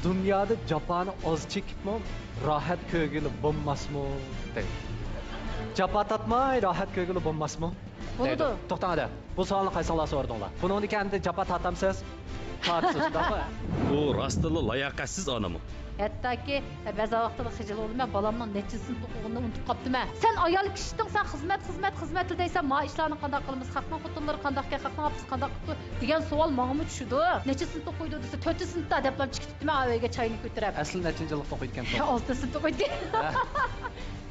دۇنيادا جاپانى ئاز چېكىپمۇ راھەت كۆرگىلى بولماسمۇ دەيدۇ. جاپا تارتماي راھەت كۆرگىلى بولماسمۇ؟ بولىدۇ. دەيدۇ. توختاڭ ھەدە. بۇ سوئالنى قايسىڭلار سورىدىڭلار؟ بۇنىڭدىن كېيىن ئەمدى جاپا تارتامسىز؟ تارتىسىز، شۇنداقمۇ؟ ئۇ راستتىنلا لاياقەتسىز ئانىمۇ؟ ھەتتاكى، بەزى ۋاقىتلاردا خىجىل بولىمەن، بالامنىڭ نەچچىنچى سىنىپتا ئوقۇغىنىنى ئۇنتۇپ قاپتىمەن. سەن ئايال كىشىتىڭ، سەن خىزمەت، خىزمەت، خىزمەتلا دەيسەن، ما ئىشلارنى قانداق قىلىمىز، خەقنىڭ خوتۇنلىرى قانداقكەن، خەقنىڭ ئاپىسى قانداق قىپتۇ دېگەن سوئال ماڭىمۇ چۈشىدۇ. نەچچىنچى سىنىپتا ئوقۇيدۇ دېسە، تۆتىنچى سىنىپتا دەپلا چىقىپ كېتىپتىمەن، ئا، ئۆيگە چاينى كۆتۈرۈپ. ئەسلى نەچچىنچى يىللىقتا ئوقۇيدىكەنسىز؟ ئالتىنچى سىنىپتا ئوقۇيدىكەن. ھە.